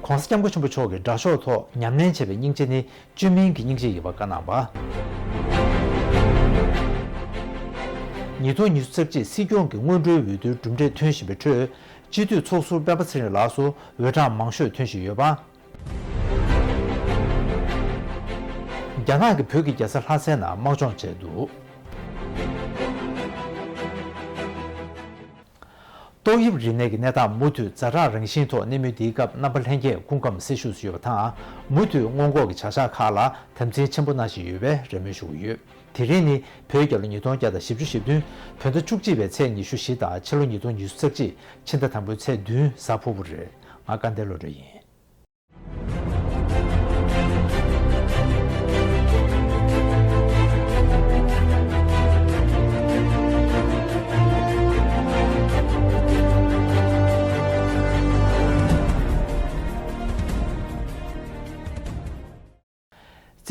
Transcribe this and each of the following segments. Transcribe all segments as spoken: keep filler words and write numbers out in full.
༸གོང་ས་༸སྐྱབས་མགོན་ཆེན་པོ་མཆོག་གིས་དགྲ་ཕྱོགས་ཐོག་ཉམས་ལེན་བྱས་པའི་སྙིང་རྗེ་ནི་བཅོས་མིན་གྱི་སྙིང་རྗེ་ཡིན་པ་བཀའ་གནང་བ། ཉིས་སྟོང་ཉི་ཤུ་རྩ་གཅིག་སྲིད་སྐྱོང་གི་སྔོན་འགྲོའི་འོས་བསྡུའི་གྲུབ་འབྲས་ཐོན་བཞིན་པའི་ཁྲོད། སྤྱི་འཐུས་ཚོགས་ཟུར་སྤེན་པ་ཚེ་རིང་ལགས་སུ་འོས་གྲངས་མང་ཤོས་ཐོན་བཞིན་ཡོད་པ། རྒྱ་ནག་གིས་བོད་ཀྱི་རྒྱལ་ས་ལྷ་སའི་ནང་དམག་སྦྱོང་བྱས་འདུག་ཏོག་དབྱིབས་རིམས་ནད་ཀྱི་གནས་སྟངས་མུ་མཐུད་ཛ་དྲག་རང་བཞིན་ཐོག་གནས་མུས་འདིའི་སྐབས། རྣམ་པ་ལྷན་རྒྱས་སྐུ་ཁམས་སེལ་ཤུགས་སུ་ཡོད་པ་དང་། མུ་མཐུད་སྔོན་འགོག་གི་བྱ་གཞག་ཁག་ལ་དམ་འཛིན་ཆེན་པོ་གནང་བཞིན་ཡོད་པའི་རེ་སྨོན་ཞུ་གི་ཡོད། དེ་རིང་ནི་བོད་རྒྱལ་ལོ་ཉིས་སྟོང་བརྒྱ་དང་བཞི་བཅུ་ཞེ་བདུན། བོད་ཟླ་བཅུ་གཅིག་པའི་ཚེས་ཉི་ཤུ་བཞི་དང་། ཕྱི་ལོ་ཉིས་སྟོང་ཉི་ཤུ་རྩ་གཅིག་ཕྱི་ཟླ་དང་པོའི་ཚེས་བདུན་གཟའ་ཕུར་བུ་རེད། ང་སྐལ་ལྡན་བློ་གྲོས་ཡིན།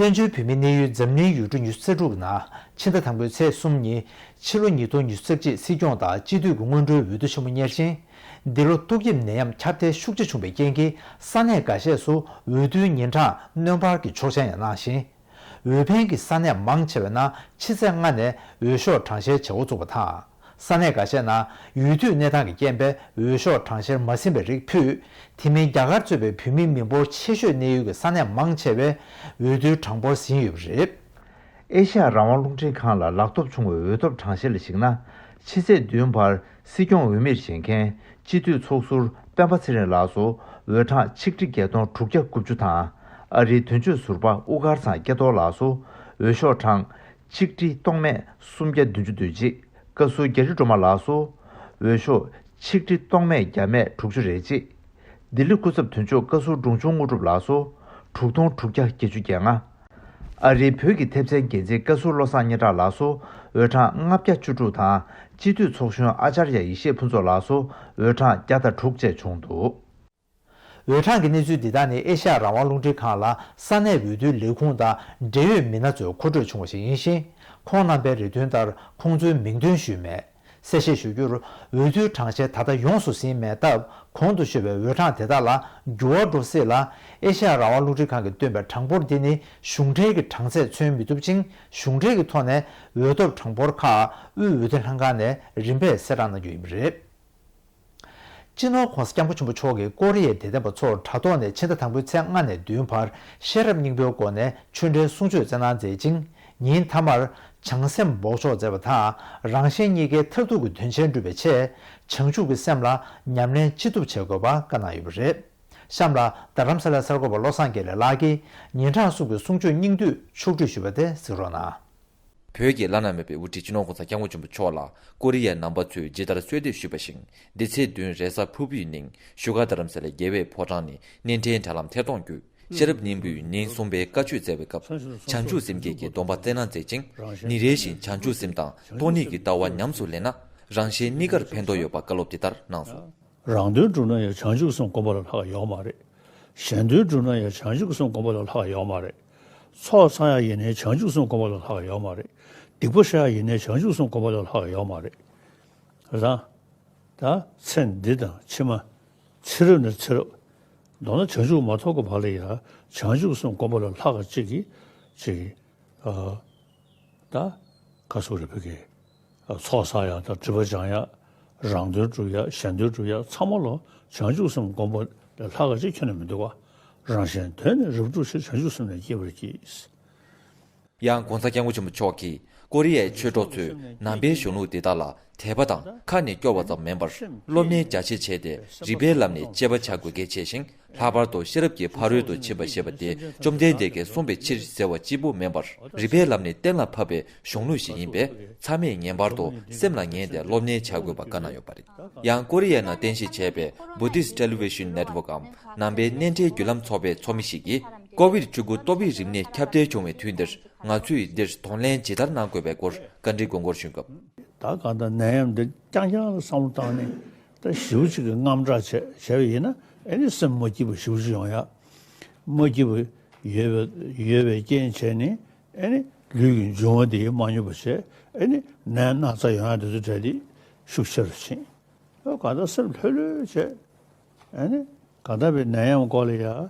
བཙན་བྱོལ་བོད་མིའི་གནས་ཡུལ་འཛམ་གླིང་ཡུལ་གྲུ་ཉི་ཤུ་རྩ་དྲུག་གི་ནང་ཕྱི་ཟླ་དང་པོའི་ཚེས་གསུམ་ཉིན། ཕྱི་ལོ་ཉིས་སྟོང་ཉི་ཤུ་རྩ་གཅིག་སྲིད་སྐྱོང་དང་སྤྱི་འཐུས་ཀྱི་སྔོན་འགྲོའི་འོས་བསྡུ་ཆེན་མོ་གཉེར་ཞིང་། འདི་ལོ་ཏོག་དབྱིབས་ནད་ཡམས་ཁྱབ་གདལ་ཤུགས་ཆེ་བྱུང་བའི་རྐྱེན་གྱིས། ས་གནས་འགའ་ཤས་སུ་འོས་བསྡུའི་ཉིན་གྲངས་སྣོན་འཕར་གྱི་ཆོག་མཆན་ཡང་གནང་ཞིང་། འོས་འཕེན་གྱི་ས་གནས་མང་ཆེ་བའི་ནང་ཕྱི་ཚེས་ལྔ་ནས་འོས་ཤོག་གྲངས་བཤེར་བྱེད་འགོ་བཙུགས་པ་དང་། ས་གནས་འགའ་ཤས་ནང་ཡུལ་དུས་གནས་སྟངས་ཀྱི་རྐྱེན་པས་འོས་ཤོག་གྲངས་བཤེར་མ་ཟིན་པའི་རིགས་ཕུད། དེ་མིན་རྒྱ་གར་གཙོས་པའི་བོད་མི་མི་འབོར་ཆེ་ཤོས་གནས་ཡུལ་གྱི་ས་གནས་མང་ཆེ་བས་འོས་བསྡུའི་གྲངས་འབོར་ཟིན་ཡོད་པ་རེད། ཨེ་ཤ་ཡ་རང་དབང་རླུང་འཕྲིན་ཁང་ལ་ལག་ཐོབ་བྱུང་བའི་འོས་ཐོབ་གྲངས་བཤེར་ལ་གཞིགས་ན། ཕྱི་ཚེས་བདུན་བར་སྲིད་སྐྱོང་འོས་མིར་བཞེངས་མཁན་སྤྱི་འཐུས་ཚོགས་ཟུར་སྤེན་པ་ཚེ་རིང་ལགས་སུ་འོས་གྲངས་ཆིག་ཁྲི་བརྒྱད་སྟོང་དྲུག་བརྒྱ་དགུ་བཅུ་དང་། ཨ་རིའི་དོན་གཅོད་ཟུར་པ་དབུ་དཀར་ཚང་སྐྱ་རྡོར་ལགས་སུ་འོས་ཤོག་གྲངས་ཆིག་ཁྲི་སྟོང་མེད་སུམ་བརྒྱ་བདུན་ཅུ་དོན་གཅིག་བཀའ་ཟུར་རྒྱ་རི་སྒྲོལ་མ་ལགས་སུ་འོས་ཤོག་ཆིག་ཁྲི་སྟོང་མེད་བརྒྱ་མེད་དྲུག་ཅུ་རེ་གཅིག་ལྡི་ལི་སྐུ་ཚབ་དོན་གཅོད་བཀའ་ཟུར་འབྲོང་ཆུང་དངོས་གྲུབ་ལགས་སུ་དྲུག་སྟོང་དྲུག་བརྒྱ་བརྒྱད་ཅུ་གྱ་ལྔ། ཨ་རིའི་བོད་ཀྱི་ཐེབས་རྩའི་འགན་འཛིན་བཀའ་ཟུར་བློ་བཟང་སྙན་གྲགས་ལགས་སུ་འོས་གྲངས་ལྔ་བརྒྱ་བཅུ་དྲུག་དང་། སྤྱི་འཐུས་ཚོགས་གཞོན་ཨ་ཅར་ཡ་ཡེ་ཤེས་ཕུན་ཚོགས་ལགས་སུ་འོས་གྲངས་བརྒྱ་དང་དྲུག་བཅས་བྱུང་འདུག་འོས་གྲངས་ཀྱི་གནས་ཚུལ་འདི་དག་ནི་ཨེ་ཤ་ཡ་རང་དབང་རླུང་འཕྲིན་ཁང་ལ་ས་གནས་འོས་བསྡུའི་ལས་ཁུངས་དང་འབྲེལ་ཡོད་མི་སྣ་ཚོས་མཁོ་སྤྲོད་བྱུང་བ་ཞིག་ཡིན་ཞིང་། ཁོང་རྣམ་པའི་རེ་འདུན་ལྟར་ཁོང་ཚོའི་མིང་འདོན་ཞུས་མེད། གསལ་བཤད་ཞུ་རྒྱུར། འོས་བསྡུའི་གྲངས་བཤེར་ད་ལྟ་ཡོངས་སུ་ཟིན་མེད་སྟབས། གོང་དུ་ཞུས་པའི་འོས་གྲངས་དེ་དག་ལ་འགྱུར་བ་འགྲོ་སྲིད་ལ། ཨེ་ཤ་ཡ་རང་དབང་རླུང་འཕྲིན་ཁང་གིས་བཏོན་པའི་གྲངས་འབོར་འདི་ནི་གཞུང་འབྲེལ་གྱི་གྲངས་ཚད་མཚོན་མི་ཐུབ་ཅིང་། གཞུང་འབྲེལ་གྱི་ཐོག་ནས་འོས་ཐོབ་གྲངས་འབོར་ཁག་དབུས་འོས་བསྡུ་ལྷན་ཁང་ནས་རིམ་པས་གསལ་བསྒྲགས་གནང་རྒྱུ་ཡིན་པ་རེད། སྤྱི་ནོར་༸གོང་ས་༸སྐྱབས་མགོན་ཆེན་པོ་མཆོག་གིས་ཀོ་རི་ཡའི་དད་ལྡན་པ་ཚོར་དྲ་ཐོག་ནས་ཕྱི་ཟླ་དང་པོའི་ཚེས་ལྔ་ནས་བདུན་བར་ཤེས་རབ་སྙིང་པོའི་སྒོ་ནས་ཆོས་འབྲེལ་གསུང་ཆོས་སྩལ་གནང་མཛད་ཅིང་། ཉིན་མཐའ་མར་བྱང་སེམས་འབོགས་ཆོག་མཛད་པ་དང་། རང་གཞན་གཉིས་ཀའི་མཐར་ཐུག་གི་དོན་ཆེན་སྒྲུབ་པའི་ཆེད། བྱང་ཆུབ་ཀྱི་སེམས་ལ་ཉམས་ལེན་ཅི་ཐུབ་བྱེད་དགོས་པ་བཀའ་གནང་ཡོད་པ་རེད། གཤམ་ལ་རྡ་རམ་ས་ལའི་གསར་འགོད་པ་བློ་བཟང་དགེ་ལེགས་ལགས་ཀྱིས་ཉིན་གྲངས་གསུམ་གྱི་གསུང་ཆོས་སྙིང་བསྡུས་ཕྱོགས་བསྒྲིགས་ཞུས་པ་དེ་གཟིགས་རོགས་གནང་། བོད་ཀྱི་བླ་ན་མེད་པའི་དབུ་ཁྲིད་སྤྱི་ནོར་༸གོང་ས་༸སྐྱབས་མགོན་ཆེན་པོ་མཆོག་ལ་ཀོ་རི་ཡའི་ནང་པ་ཚོས་ཇི་ལྟར་གསོལ་འདེབས་ཞུས་པ་བཞིན། འདི་ཚེས་བདུན་རེས་གཟའ་ཕུར་བུའི་ཉིན་བཞུགས་སྒར་རྡ་རམ་ས་ལའི་རྒྱལ་བའི་ཕོ་བྲང་ནས་གནས་འཕྲིན་དྲ་ལམ་ཐད་གཏོང་བརྒྱུད། ཤེས་རབ་སྙིང་པོའི་ཉིན་གསུམ་པའི་བཀའ་ཆོས་སྩལ་བའི་སྐབས། བྱང་ཆུབ་སེམས་བསྐྱེད་ཀྱི་སྡོམ་པ་བསྩལ་གནང་མཛད་ཅིང་། ཉིན་རེ་བཞིན་བྱང་ཆུབ་སེམས་དང་སྟོང་ཉིད་ཀྱི་ལྟ་བ་ཉམས་སུ་ལེན་ན། རང་གཞན་གཉིས་ཀར་ཕན་ཐོགས་ཡོད་པ་བཀའ་སློབ་འདི་ལྟར་གནང་སོང་། རང་དོན་སྒྲུབ་ན་ཡང་བྱང་ཆུབ་སེམས་བསྒོམ་པ་ལས་ལྷག་ཡོད་མ་རེད། གཞན་དོན་སྒྲུབ་ན་ཡང་བྱང་ཆུབ་སེམས་བསྒོམ་པ་ལས་ལྷག་ཡོད་མ་རེད། ཚོགས་བསགས་ཡག་ཡིན་ནའི་བྱང་ཆུབ་སེམས་བསྒོམ་པ་ལས་ལྷག་ཡོད་མ་རེད། སྡིག་པ་བཤགས་ཡག་ཡིན་ནའི་བྱང་ཆུབ་སེམས་བསྒོམ་པ་ལས་ལྷག་ཡོད་མ་རེད། རེད་དང་། ད་ཚེ་འདི་དང་ཕྱི་མ། ཚེ་རབས་ནས་ཚེ་རབས། མདོར་ན་བྱང་ཆུབ་མ་ཐོབ་ཀྱི་བར་ལ་ཡང་བྱང་ཆུབ་སེམས་བསྒོམ་པ་ལས་ལྷག་ག་ཅིག་གིས་ཅིག་གིས་ཨ། ད་ག་སོགས་རེ་བོད་ཀྱི་ཚོགས་བསགས་ཡག་དང་སྒྲིབ་པ་སྦྱང་ཡག་རང་དོན་སྒྲུབ་ཡག་གཞན་དོན་སྒྲུབ་ཡག་ཚང་མ་ལོ་བྱང་ཆུབ་སེམས་བསྒོམ་པ་ལས་ལྷག་ག་ཅིག་ཁྱོན་ནས་མི་འདུག་ག་རང་གཞན་དོན་ནི་རབ་བསྒྲུབས་ཕྱིར། བྱང་ཆུབ་སེམས་ནི་བསྐྱེད་པར་བགྱི། ཡང་༸གོང་ས་༸སྐྱབས་མགོན་ཆེན་པོ་མཆོག་གིས་ཀོ་རི་ཡའི་ཆོས་གྲོགས་ཚོས་ནང་པའི་གཞུང་ལུགས་འདི་དག་ལ་དད་པ་དང་ཁ་ནས་སྐྱོར་བ་ཙམ་མིན་པར། སློབ་གཉེར་རྒྱ་ཆེ་བྱས་ཏེ། རིག་པའི་ལམ་ནས་དཔྱད་པ་བྱ་དགོས་གལ་ཆེ་ཞིང་། ལྷག་པར་དུ་ཤེས་རབ་ཀྱི་ཕ་རོལ་ཏུ་ཕྱིན་པ་ཞེས་པ་དེ་བཅོམ་ལྡན་འདས་ཀྱིས་གསུངས་པའི་ཕྱིར་ཟེར་བ་གཅིག་པུ་མིན་པར། རིག་པའི་ལམ་ནས་གཏན་ལ་ཕབ་པའི་གཞུང་ལུགས་ཤིག་ཡིན་པས། ཚང་མས་ངེས་པར་དུ་སེམས་ལ་ངེས་ཏེ་སློབ་གཉེར་བྱ་དགོས་པ་བཀའ་གནང་ཡོད་པ་རེད། ཡང་ཀོ་རི་ཡའི་ནང་རྟེན་གཞི་བྱས་པའི་Buddhist Television Network་འམ་ནང་པའི་གནས་འབྲེལ་བརྒྱུད་ལམ་ཚོགས་པའི་ཚོགས་མི་ཞིག་གིས། ཀོ་བིད་བཅུ་དགུ་ཏོག་དབྱིབས་རིམས་ནད་ཁྱབ་གདལ་བྱུང་བའི་དུས་འདིར། ང་ཚོས་འདིར་གདོང་ལེན་ཇི་ལྟར་གནང་དགོས་པའི་སྐོར་བཀའ་འདྲི་དགོངས་སྐོར་ཞུས་སྐབས། ད་གང་ལྟར་ནད་ཡམས་འདི་རྐྱང་རྐྱང་ལ་བསམ་བློ་བཏང་ནས། ད་ཞེ་པོ་ཅིག་གི་དངངས་སྐྲག་བྱས་བྱས་པ་ཡིན་ན། ཨེ་ནི་སེམས་མ་སྐྱིད་པ་ཞེ་པོ་ཅིག་ཡོང་ཡག་མ་སྐྱིད་པ་ཡོད་པའི་ཡོད་པའི་རྐྱེན་བྱས་ནས། ཨེ་ནི་ལུས་ཀྱི་འབྱུང་བ་དེ་མ་སྙོམས་པ་བྱས། ཨེ་ནི་ནད་ན་ཚ་ཡོང་ཡག་དེ་ཚོ་གྲས་དེ་ཤུགས་ཆེ་རུ་ཕྱིན། ཨོ་གང་ལྟར་སེམས་ལྷོད་ལྷོད་བྱས། ཨེ་ནི་ གང་ལྟར་བའི་ནད་ཡམས་སྐོར་ལ་ཡ།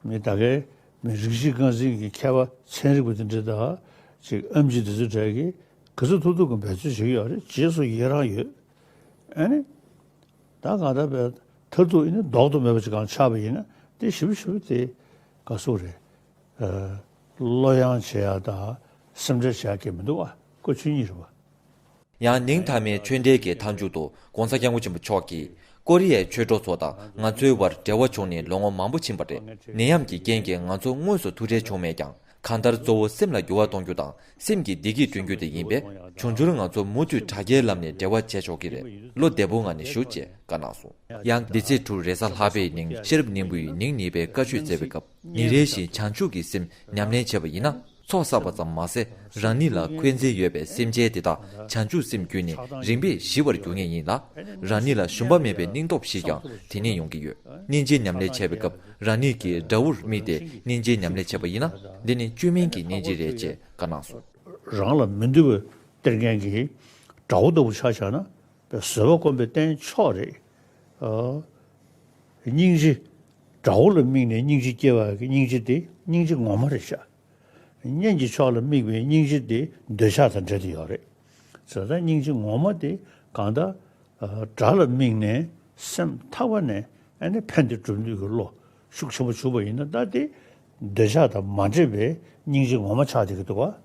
མི་ད་གའི་མི་རིགས་གཅིག་རྐང་འཛིན་གྱི་མཁས་པ་ཚན་རིག་པ་དེ་འདྲ་དང་ཅིག་ཨེམ་ཆི་དེ་ཚོ་གྲས་ཀྱིས་ག་ཚོད་ཐུབ་ཐུབ་ཀྱི་འབད་རྩོལ་བྱེད་ཀྱི་ཡོད་རེད། རྗེས་སུ་ཡི་རང་ཡོད། ཨ་ནི། ད་གང་ལྟར་བའི་མཐར་ཐུག་ཨ་ནི་ལྡོག་ཏུ་མེད་པ་ཅིག་གང་ཆགས་པ་ཡིན་ན་དེ་ཞིབ་ཞིབ་དེ་ག་སུ་རེད། བློ་ཡང་བྱེད་ཡ་དང་སེམས་ཁྲལ་བྱེད་ཡ་གི་མི་འདུག་ཨ། ཀོ་ཆུ་གཉིས་རེད་པ། ཡང་ནིང་མཐའ་མའི་ཆོས་འབྲེལ་གྱི་མཐའ་མཇུག་ཏུ་༧གོང་ས་༧སྐྱབས་མགོན་ཆེན་པོ་མཆོག་གིས་ཀོ་རི་ཡའི་ཆོས་གྲོགས་ཚོ་དང་ང་ཚོའི་བར་འབྲེལ་བ་བྱུང་ནས་ལོ་ངོ་མང་པོ་ཕྱིན་པ་རེད། ནད་ཡམས་ཀྱི་རྐྱེན་གྱིས་ང་ཚོ་དངོས་སུ་ཐུག་འཕྲད་བྱུང་མེད་ཀྱང་། གང་ལྟར་གཙོ་བོ་སེམས་ལ་འགྱུར་བ་གཏོང་རྒྱུ་དང་སེམས་ཀྱི་བདེ་སྐྱིད་བསྐྲུན་རྒྱུ་དེ་ཡིན་པས། འབྱུང་འགྱུར་ང་ཚོ་མུ་མཐུད་དྲ་རྒྱའི་ལམ་ནས་འབྲེལ་བ་བྱེད་ཆོག་གི་རེད། བློ་བདེ་པོའི་ངང་ནས་བཞུགས་ཅེས་བཀའ་གནང་སོང་། ཡང་འདི་ཚེས་དྲུག་རེས་གཟའ་ལྷག་པའི་ཉིན་ཤེས་རབ་སྙིང་པོའི་ཉིན་གཉིས་པའི་བཀའ་ཆོས་སྩལ་བའི་སྐབས་ཉིན་རེ་བཞིན་བྱང་ཆུབ་ཀྱི་སེམས་ཉམས་ལེན་བྱས་པ་ཡིན་ན། ཚོགས་བསགས་པ་ཙམ་མ་ཟད་རང་ཉིད་ལ་འཁོན་འཛིན་ཡོད་པའི་སེམས་ཅན་དེ་དག་བྱང་ཆུབ་སེམས་བསྐྱེད་ནས་རིམ་པས་ཞི་བར་འགྱུར་ངེས་ཡིན་ལ། རང་ཉིད་ལ་ཞུམ་པ་མེད་པའི་སྙིང་སྟོབས་ཤིག་ཀྱང་དེ་ནས་ཡོང་གི་ཡོད། སྙིང་རྗེ་ཉམས་ལེན་བྱས་པའི་སྐབས་རང་ཉིད་ཀྱི་དགྲ་བོར་དམིགས་ཏེ་སྙིང་རྗེ་ཉམས་ལེན་བྱས་པ་ཡིན་ན། འདི་ནི་བཅོས་མིན་གྱི་སྙིང་རྗེ་རེད་ཅེས་བཀའ་གནང་སོང་། རང་ལ་མི་འདོད་པ་སྟེར་མཁན་གྱི་དགྲ་བོ་ལྟ་བུ་ཆ་བཞག་ན་བཟོད་པ་སྒོམ་པའི་རྟེན་མཆོག་རེད། ཨ། སྙིང་རྗེ། དགྲ་བོ་ལ་དམིགས་ནས་སྙིང་རྗེ་སྐྱེ་བ་གི་སྙིང་རྗེ་དེ་སྙིང་རྗེ་ངོ་མ་རེད་ཤག་གཉེན་གྱི་ཕྱོགས་ལ་དམིགས་པའི་སྙིང་རྗེ་དེ་འདོད་ཆགས་དང་འབྲེལ་ཏེ་ཡོད་རེད། བྱས་ཙང་སྙིང་རྗེ་ངོ་མ་དེ་གང་ལྟར། ཨ། དགྲ་ལ་དམིགས་ནས་སེམས་ཐག་པ་ནས་ཨ་ནི་ཕན་བདེ་སྒྲུབ་ནུས་ཀྱི་བློ་ཤུགས་ཆེན་པོ་བྱུང་བ་ཡིན་ན་ད་དེ་འདོད་ཆགས་དང་མ་འདྲེས་པའི་སྙིང་རྗེ་ངོ་མ་ཆགས་བསྡད་ཀྱི་འདུག་ག་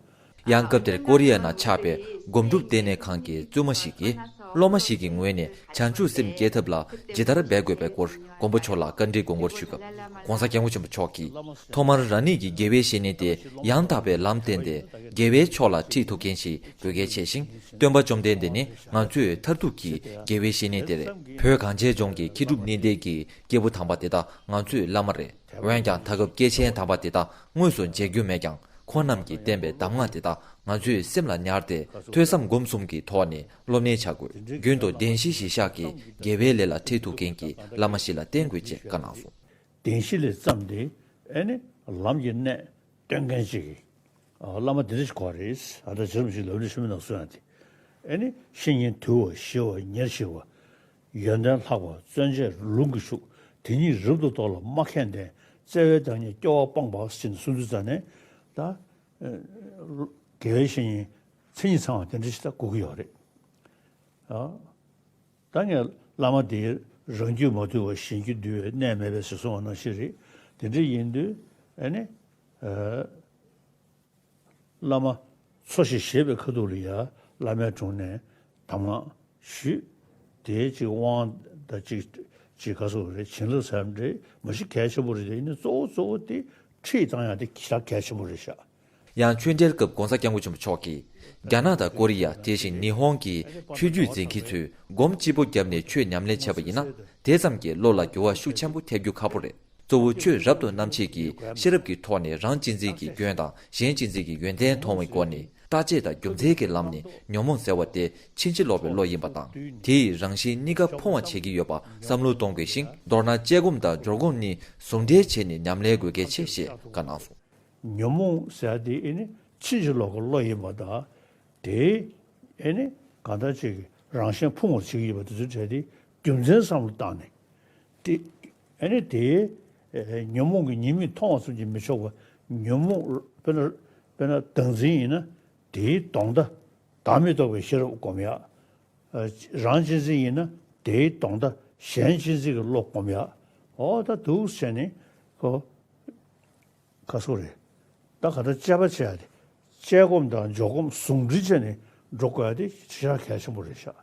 ཡང་སྐབས་དེར་ཀོ་རི་ཡ་ནང་ཆགས་པའི་སྒོམ་སྒྲུབ་ལྟེ་གནས་ཁང་གི་བཙུན་མ་ཞིག་གིས་སློབ་མ་ཞིག་གི་ངོས་ནས་བྱང་ཆུབ་སེམས་སྐྱེ་ཐབས་ལ་ཇི་ལྟར་འབད་དགོས་པའི་སྐོར་མགོན་པོ་མཆོག་ལ་བཀའ་འདྲི་དགོངས་སྐོར་ཞུས་སྐབས། ྋགོང་ས་ྋསྐྱབས་མགོན་ཆེན་པོ་མཆོག་གིས་ཐོག་མར་རང་ཉིད་ཀྱི་དགེ་བའི་བཤེས་གཉེན་དེ་ཡང་དག་པའི་ལམ་བསྟན་ཏེ་དགེ་བའི་ཕྱོགས་ལ་ཁྲིད་ཐུབ་མཁན་ཞིག་དགོས་གལ་ཆེ་ཞིང་། སྟོན་པ་བཅོམ་ལྡན་འདས་ནི་ང་ཚོའི་མཐར་ཐུག་གི་དགེ་བའི་བཤེས་གཉེན་དེ་རེད། བོད་གངས་ཅན་ལྗོངས་ཀྱི་མཁས་གྲུབ་གཉིས་ལྡན་གྱི་སྐྱེས་བུ་དམ་པ་དེ་དག་ང་ཚོའི་བླ་མ་རེད། འོན་ཀྱང་ད་སྐབས་སྐྱེས་ཆེན་དམ་པ་དེ་དག་དངོས་སུ་མཇལ་རྒྱུ་མེད་ཀྱང་། ཁོང་རྣམས་ཀྱིས་བསྟན་པའི་གདམས་ངག་དེ་དག་ང་ཚོའི་སེམས་ལ་ཉར་ཏེ་ཐོས་བསམ་སྒོམ་གསུམ་གྱི་ཐོག་ནས་སློབ་གཉེར་བྱ་དགོས། རྒྱུན་དུ་བདེན་བཞི་གཞིར་བཞག་གི་དགེ་བའི་ལས་ལ་ཁྲིད་ཐུབ་མཁན་གྱི་བླ་མ་ཞིག་ལ་བསྟེན་དགོས་ཅེས་བཀའ་གནང་སོང་། བདེན་བཞི་ལས་བརྩམས་ཏེ་ཨ་ནི་ལམ་གྱི་གནད་སྟོན་མཁན་ཅིག་གི་བླ་མ་འདི་འདྲ་ཞིག་དགོས་རེད། ཨ་ད་རྗེ་རིན་པོ་ཆེས་ལབ་འདྲ་ཞུ་མི་ནང་གསུངས་ཡང་དེ། ཨ་ནི་བཤེས་གཉེན་དུལ་བ་ཞི་བ་ཉེར་ཞི་བ། ཡོན་ཏན་ལྷག་པ་བརྩོན་བཅས་ལུང་གིས་ཕྱུག་དེ་ཉིད་རབ་ཏུ་རྟོགས་ལ་མ་མཁས་ལྡན། བརྩེ་བའི་བདག་ཉིད་སྐྱོ་བ་སྤངས་པ་ཟེར་ནས་གསུངས་དུས་ཙ་ནས་ད། དགེ་བའི་བཤེས་གཉེན་མཚན་ཉིད་ཚང་བ་དེ་འདྲ་ཞིག་ད་དགོས་ཀྱི་ཡོད་རེད། ཨ། ད་ངས་བླ་མ་དེ་རང་རྒྱུད་མ་དུལ་བ་གཞན་རྒྱུད་འདུལ་བའི་གནས་མེད་པས་ཟེར་གསུངས་པ་ནང་བཞིན་རེད། དེ་འདྲ་ཡིན་དུས་ཨ་ནི། ཨ། བླ་མ་འཚོ་ཞིང་གཞེས་པའི་ཁ་ཐུག་ལ་ཡ་བླ་མའི་དྲུང་ནས་གདམས་ངག་ཞུས། དེའི་ཅིག་དབང་དང་ཅིག་ཅིག་ག་སོགས་རེད་བྱིན་རླབས་ཟེར་ཡ་འདྲ་མ་གཞི་གལ་ཆེན་པོ་རེད། དེ་ཡིན་ན་གཙོ་བོ་གཙོ་བོ་དེ་ཁྲིད་བཏང་ཡ་དེ་ཞེ་དྲག་གལ་ཆེན་པོ་རེད་ཤག་ཡང་ཆོས་འབྲེལ་སྐབས་ྋགོང་ས་ྋསྐྱབས་མགོན་ཆེན་པོ་མཆོག་གིས་རྒྱ་ནག་དང་ཀོ་རི་ཡ་དེ་བཞིན་ཉི་ཧོང་གི་ཆོས་བརྒྱུད་འཛིན་མཁན་ཚོས་སྒོམ་གཅིག་པོ་བརྒྱབ་ནས་ཆོས་ཉམས་ལེན་བྱས་པ་ཡིན་ན་དེ་ཙམ་གྱིས་བློ་ལ་འགྱུར་བ་ཤུགས་ཆེན་པོ་ཐེབས་རྒྱུ་ཁག་པོ་རེད། གཙོ་བོ་ཆོས་རབ་ཏུ་རྣམ་འབྱེད་ཀྱི་ཤེས་རབ་ཀྱི་ཐོག་ནས་རང་གཅེས་འཛིན་གྱི་སྐྱོན་དང་གཞན་གཅེས་འཛིན་གྱི་ཡོན་ཏན་མཐོང་བའི་སྒོ་ནས་བརྟག་དཔྱད་དང་རྒྱུ་མཚན་གྱི་ལམ་ནས་ཉོན་མོངས་ཟེར་བ་དེ་ཕྱིན་ཅི་ལོག་པའི་བློ་ཡིན་པ་དང་། དེ་ཡིས་རང་གཞན་གཉིས་ཀ་ཕུང་བ་བྱེད་ཀྱི་ཡོད་པ་བསམ་བློ་གཏོང་དགོས་ཤིང་། མདོར་ན་དཔྱད་སྒོམ་དང་སྦྱོར་སྒོམ་གཉིས་ཟུང་འབྲེལ་བྱས་ནས་ཉམས་ལེན་དགོས་གལ་ཆེ་ཞེས་བཀའ་གནང་སོང་། ཉོན་མོངས་ཟེར་ཡ་དེ་ཨེ་ནི་ཕྱིན་ཅི་ལོག་གི་བློ་ཡིན་པ་དང་། དེ་ཨེ་ནི་གང་ལྟར་ཅིག་རང་གཞན་ཕུང་བར་བྱེད་ཀྱི་ཡོད་པ་དེ་ཚོའི་གྲས་དེ་རྒྱུ་མཚན་བསམ་བློ་བཏང་ནས། དེ་ཨེ་ནི་དེ་ཉོན་མོངས་ཀྱི་ཉེས་དམིགས་མཐོང་བ་ཙམ་གྱིས་མི་ཆོག་པ། ཉོན་མོངས་དཔེར་ན་དཔེར་ན་བདག་འཛིན་ཡིན་ན་དེའི་གདོང་མདའ་བདག་མེད་རྟོགས་པའི་ཤེས་རབ་སྒོམ་ཡག་རང་གཅེས་འཛིན་ཡིན་ན་དེའི་གདོང་མདའ་གཞན་གཅེས་འཛིན་གྱི་བློ་སྒོམ་ཡག་འོ་ད་འདུག་བྱས་ནས་ཁོ། ཁ་སོ་རེད། ད་ག་ད་དཔྱད་པ་བྱེད་ཡ་དེ། དཔྱད་སྒོམ་དང་འཇོག་སྒོམ་ཟུང་འབྲེལ་བྱས་ནས་འགྲོ་དགོས་ཡ་དེ་ཞེ་དྲག་གལ་ཆེན་པོ་རེད་ཤག་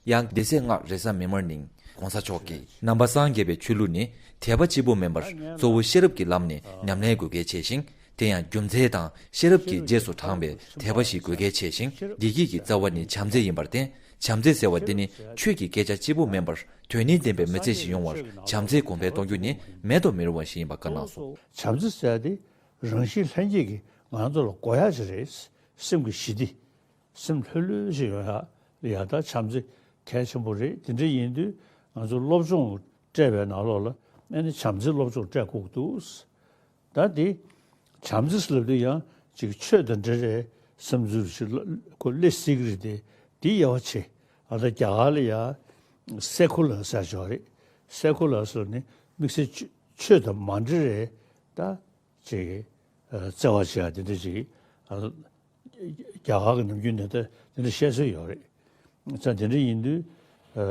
ཡང་སྡེ་ཚན་ལྔ་རེས་གཟའ་མིག་དམར་ཉིན་༧གོང་ས་མཆོག་གིས་ནང་པ་སངས་རྒྱས་པའི་ཆོས་ལུགས་ནི་དད་པ་གཅིག་པུ་མིན་པར་གཙོ་བོ་ཤེས་རབ་ཀྱི་ལམ་ནས་ཉམས་ལེན་དགོས་གལ་ཆེ་ཞིང་། དེ་ཡང་རྒྱུ་མཚན་དང་ཤེས་རབ་ཀྱི་རྗེས་སུ་འབྲངས་པའི་དད་པ་ཞིག་དགོས་གལ་ཆེ་ཞིང་། བདེ་སྐྱིད་ཀྱི་རྩ་བ་ནི་བྱམས་བརྩེ་ཡིན་པར་བརྟེན། བྱམས་བརྩེ་ཟེར་བ་འདི་ནི་ཆོས་ཀྱི་སྐད་ཆ་གཅིག་པུ་མིན་པར་དོན་སྙིང་ལྡན་པའི་མི་ཚེ་ཞིག་ཡོང་བར་བྱམས་བརྩེ་གོང་འཕེལ་གཏོང་རྒྱུ་ནི་མེད་དུ་མི་རུང་བ་ཞིག་ཡིན་པ་བཀའ་གནང་སོང་། བྱམས་བརྩེ་ཟེར་ཡ་དེ་རང་བཞིན་ལྷན་སྐྱེས་ཀྱིས་ང་ཚོ་ལ་དགོས་ཡ་ཞིག་རེད། སེམས་ཀྱི་ཞི་བདེ། སེམས་ལྷོད་ལྷོད་ཞིག་ཡོང་ཡ་ལ་ཡ་ད་བྱམས་བརྩེ་གལ་ཆེན་པོ་རེད། དེ་འདྲ་ཡིན་དུས་ང་ཚོ་སློབ་སྦྱོང་སྤྲད་པའི་ནང་ལོགས་ལ་ཨ་ནི་བྱམས་བརྩེ་སློབ་སྦྱོང་སྤྲད་དགོས་ཀྱི་འདུག་ད་དེ་བྱམས་བརྩེ་ཟེར་ལབ་དུས་ཡང་ཅིག་ཆོས་དང་འབྲེལ་བའི་བསམ་ཚུལ་ཞིག་ལ་ཁོ་སླེབས་སྲིད་ཀྱི་རེད་དེ། དེ་དབྱེ་བ་ཕྱེ། ཨ་ད་རྒྱ་གར་ལ་ཡ་སེ་ཁུ་ལར་ཟེར་ཅིག་ཡོད་རེད། སེ་ཁུ་ལར་ཟེར་ནི་ དམིགས་བསལ་ཆོས་ཆོས་དང་མ་འབྲེལ་རེད་ད། ཅིག་ཨ་བརྩེ་བ་བྱེད་ཡ་དེ་འདྲ་ཅིག་ཨ་རྒྱ་གར་གྱི་ནམ་རྒྱུན་ནས་ད་དེ་འདྲ་བཤད་སྲོལ་ཡོད་རེད། ཙང་དེ་འདྲ་ཡིན་དུས་ཨ་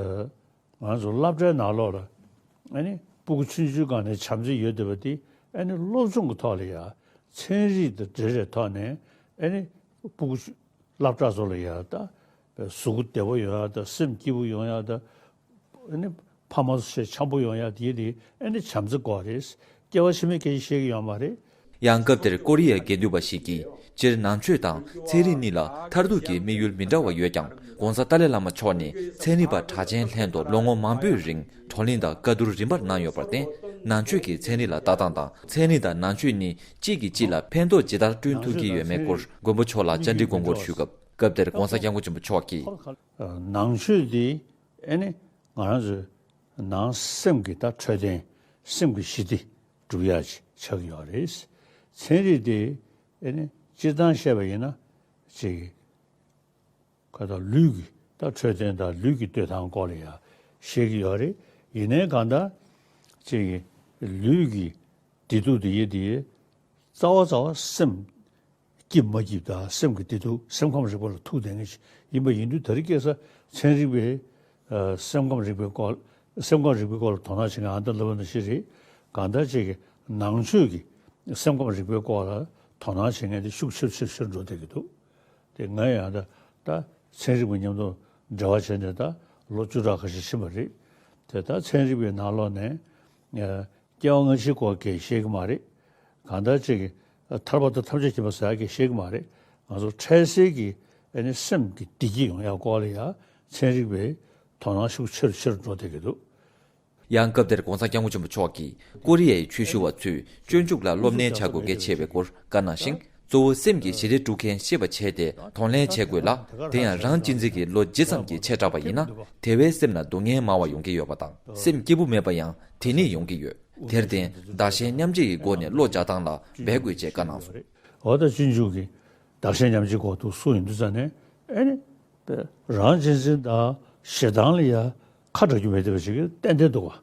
ང་ཚོ་སློབ་གྲྭའི་ནང་ལོགས་ལ་ཨ་ནི་སྤུ་གུ་ཆུང་ཆུང་སྒང་ནས་བྱམས་བརྩེ་ཡོད་བསྡད་པ་དེ་ཨ་ནི་སློབ་སྦྱོང་གི་ཐོག་ལ་ཡ་ཚན་རིག་དང་འབྲེལ་བའི་ཐོག་ནས་ཨ་ནི་སྤུ་གུ་སློབ་གྲྭ་ཚོ་ལ་ཡ་ད་གཟུགས་པོ་བདེ་པོ་ཡོང་ཡ་དང་སེམས་སྐྱིད་པོ་ཡོང་ཡ་དང་ཨ་ནི་ཕ་མ་ཚོ་ཆེ་འཆམ་པོ་ཡོང་ཡ་དེ་དེ་ཨ་ནི་བྱམས་བརྩེ་དགོས་རེད། སྐྱེ་བ་ཕྱི་མའི་སྐད་ཆ་བཤད་ཀྱི་ཡོད་མ་རེད། ཡང་སྐབས་དེར་ཀོ་རི་ཡའི་དགེ་འདུན་པ་ཞིག་གིས་སྤྱིར་ནང་ཆོས་དང་ཚན་རིག་གཉིས་ལ་མཐར་ཐུག་གི་དམིགས་ཡུལ་མི་འདྲ་བ་ཡོད་ཀྱང་༧གོང་ས་ཏཱ་ལའི་བླ་མ་མཆོག་ནི་ཚན་རིག་པ་གྲགས་ཅན་ལྷན་དུ་ལོ་ངོ་མང་པོའི་རིང་བགྲོ་གླེང་དང་བཀའ་བསྡུར་རིམ་པར་གནང་ཡོད་པར་བརྟེན། ནང་ཆོས་ཀྱིས་ཚན་རིག་ལ་ལྟ་སྟངས་དང་ཚན་རིག་དང་ནང་ཆོས་གཉིས་གཅིག་གིས་གཅིག་ལ་ཕན་ཐོགས་ཇི་ལྟར་བསྐྲུན་ཐུབ་ཀྱི་ཡོད་མེད་སྐོར་མགོན་པོ་མཆོག་ལ་བཅར་འདྲི་དགོངས་སྐོར་ཞུས་སྐབས། སྐབས་དེར་༧གོང་ས་༧སྐྱབས་མགོན་ཆེན་པོ་མཆོག་གིས། ནང་ཆོས་འདི་ཨེ་ནི་ང་རང་ཚོའི་ནང་སེམས་ཀྱི་ད་འཕྲོད་བསྟེན་སེམས་ཀྱི་ཞི་བདེ་སྒྲུབ་ཡག་ཅིག་ཆགས་ཀྱི་ཡོད་རེད། ཚན་རིག་འདི་ཨེ་ནི་སྤྱིར་བཏང་བཤད་པ་ཡིན་ན་ཅིག་ག་ད་ལུས་ཀྱི་ད་འཕྲོད་བསྟེན་དང་ལུས་ཀྱི་སྡོད་སྟངས་སྐོར་ལ་ཡང་བཤད་ཀྱི་ཡོད་རེད། ཡིན་ནའི་གང་ལྟར་ཅིག་ལུས་ཀྱི་བདེ་སྡུག་དེ་ཡི་དེ་རྩ་བ་རྩ་བ་སེམས་སྐྱིད་མ་སྐྱིད་དང་སེམས་ཀྱི་བདེ་སྡུག་སེམས་ཁམས་རིག་པ་ལ་ཐུག་བསྡད་མཁན་ཞིག་ཡིན་པ་ཡིན་དུས། ད་རེས་ཁ་སང་ཚན་རིག་པས་ཨ་སེམས་ཁམས་རིག་པའི་སྐོར་སེམས་ཁམས་རིག་པའི་སྐོར་ལ་དོ་སྣང་བྱེད་མཁན་ཨ་མདའ་བསླབ་པ་ནང་བཞིན་རེད། གང་ལྟར་ཅིག་གི་ནང་ཆོས་ཀྱི་སེམས་ཁམས་རིག་པའི་སྐོར་ལ་དོ་སྣང་བྱེད་མཁན་དེ་ཤུགས་ཆེ་རུ་ཆེ་རུ་ཆེ་རུ་འགྲོ་བསྡད་ཀྱི་འདུག་དེ་ང་ཡང་ད་ད་ཚན་རིག་པ་མཉམ་དུ་འབྲེལ་བ་བྱས་ནས་ད་ལོ་བཅུ་ཕྲག་ཁ་ཤས་ཕྱིན་པ་རེད། དེ་ད་ཚན་རིག་པའི་ནང་ལོགས་ནས་ཨ་སྐྱེ་བ་སྔ་ཕྱིའི་སྐོར་སྐད་བཤད་ཀྱི་མ་རེད། གང་ལྟར་ཅིག་ཐར་པ་དང་ཐམས་ཅད་མཁྱེན་པ་ཟེར་ཡག་སྐད་བཤད་ཀྱི་མ་རེད། ང་ཚོ་འཕྲལ་སེལ་གྱི་ཨ་ནི་སེམས་ཀྱི་བདེ་སྐྱིད་ཡོང་ཡག་སྐོར་ལ་ཡང་ཚན་རིག་པས་དོ་སྣང་ཤུགས་ཆེ་རུ་ཆེ་རུ་འགྲོ་བསྡད་ཀྱི་འདུག་ཡང་སྐབས་དེར་༧གོང་ས་༧སྐྱབས་མགོན་ཆེན་པོ་མཆོག་གིས་ཀོ་རི་ཡའི་ཆོས་ཞུ་བ་ཚོས་སྤྱོད་འཇུག་ལ་སློབ་གཉེར་བྱ་དགོས་གལ་ཆེ་བའི་སྐོར་བཀའ་གནང་ཞིང་། གཙོ་བོ་སེམས་ཀྱི་ཞི་བདེ་སྒྲུབ་མཁན་ཤེས་པ་བྱས་ཏེ་གདོང་ལེན་བྱེད་དགོས་ལ། དེ་ཡང་རང་གཅེས་འཛིན་གྱི་བློ་ཇི་ཙམ་གྱིས་ཆེ་དྲགས་པ་ཡིན་ན། དེ་བས་སེམས་ལ་སྡུག་བསྔལ་མང་བ་ཡོང་གི་ཡོད་པ་དང་། སེམས་སྐྱིད་པོ་མེད་པ་ཡང་དེ་ནས་ཡོང་གི་ཡོད། དེར་བརྟེན་བདག་གཞན་མཉམ་བརྗེ་ཡི་སྒོ་ནས་བློ་སྦྱང་སྟངས་ལ་འབད་དགོས་ཅེས་བཀའ་གནང་སོང་། འོ་ད་སྤྱོད་འཇུག་གི་བདག་གཞན་མཉམ་བརྗེའི་སྐོར་དུ་གསུངས་ཡོང་དུས་ཙ་ནས་ཨེ་ནི། རང་གཅེས་འཛིན་དང་ཞེ་སྡང་ལ་ཡ་ཁ་གྲག་རྒྱུ་མེད་བསྡད་པ་ཞིག་གི་ཏན་ཏན་འདུག་བ།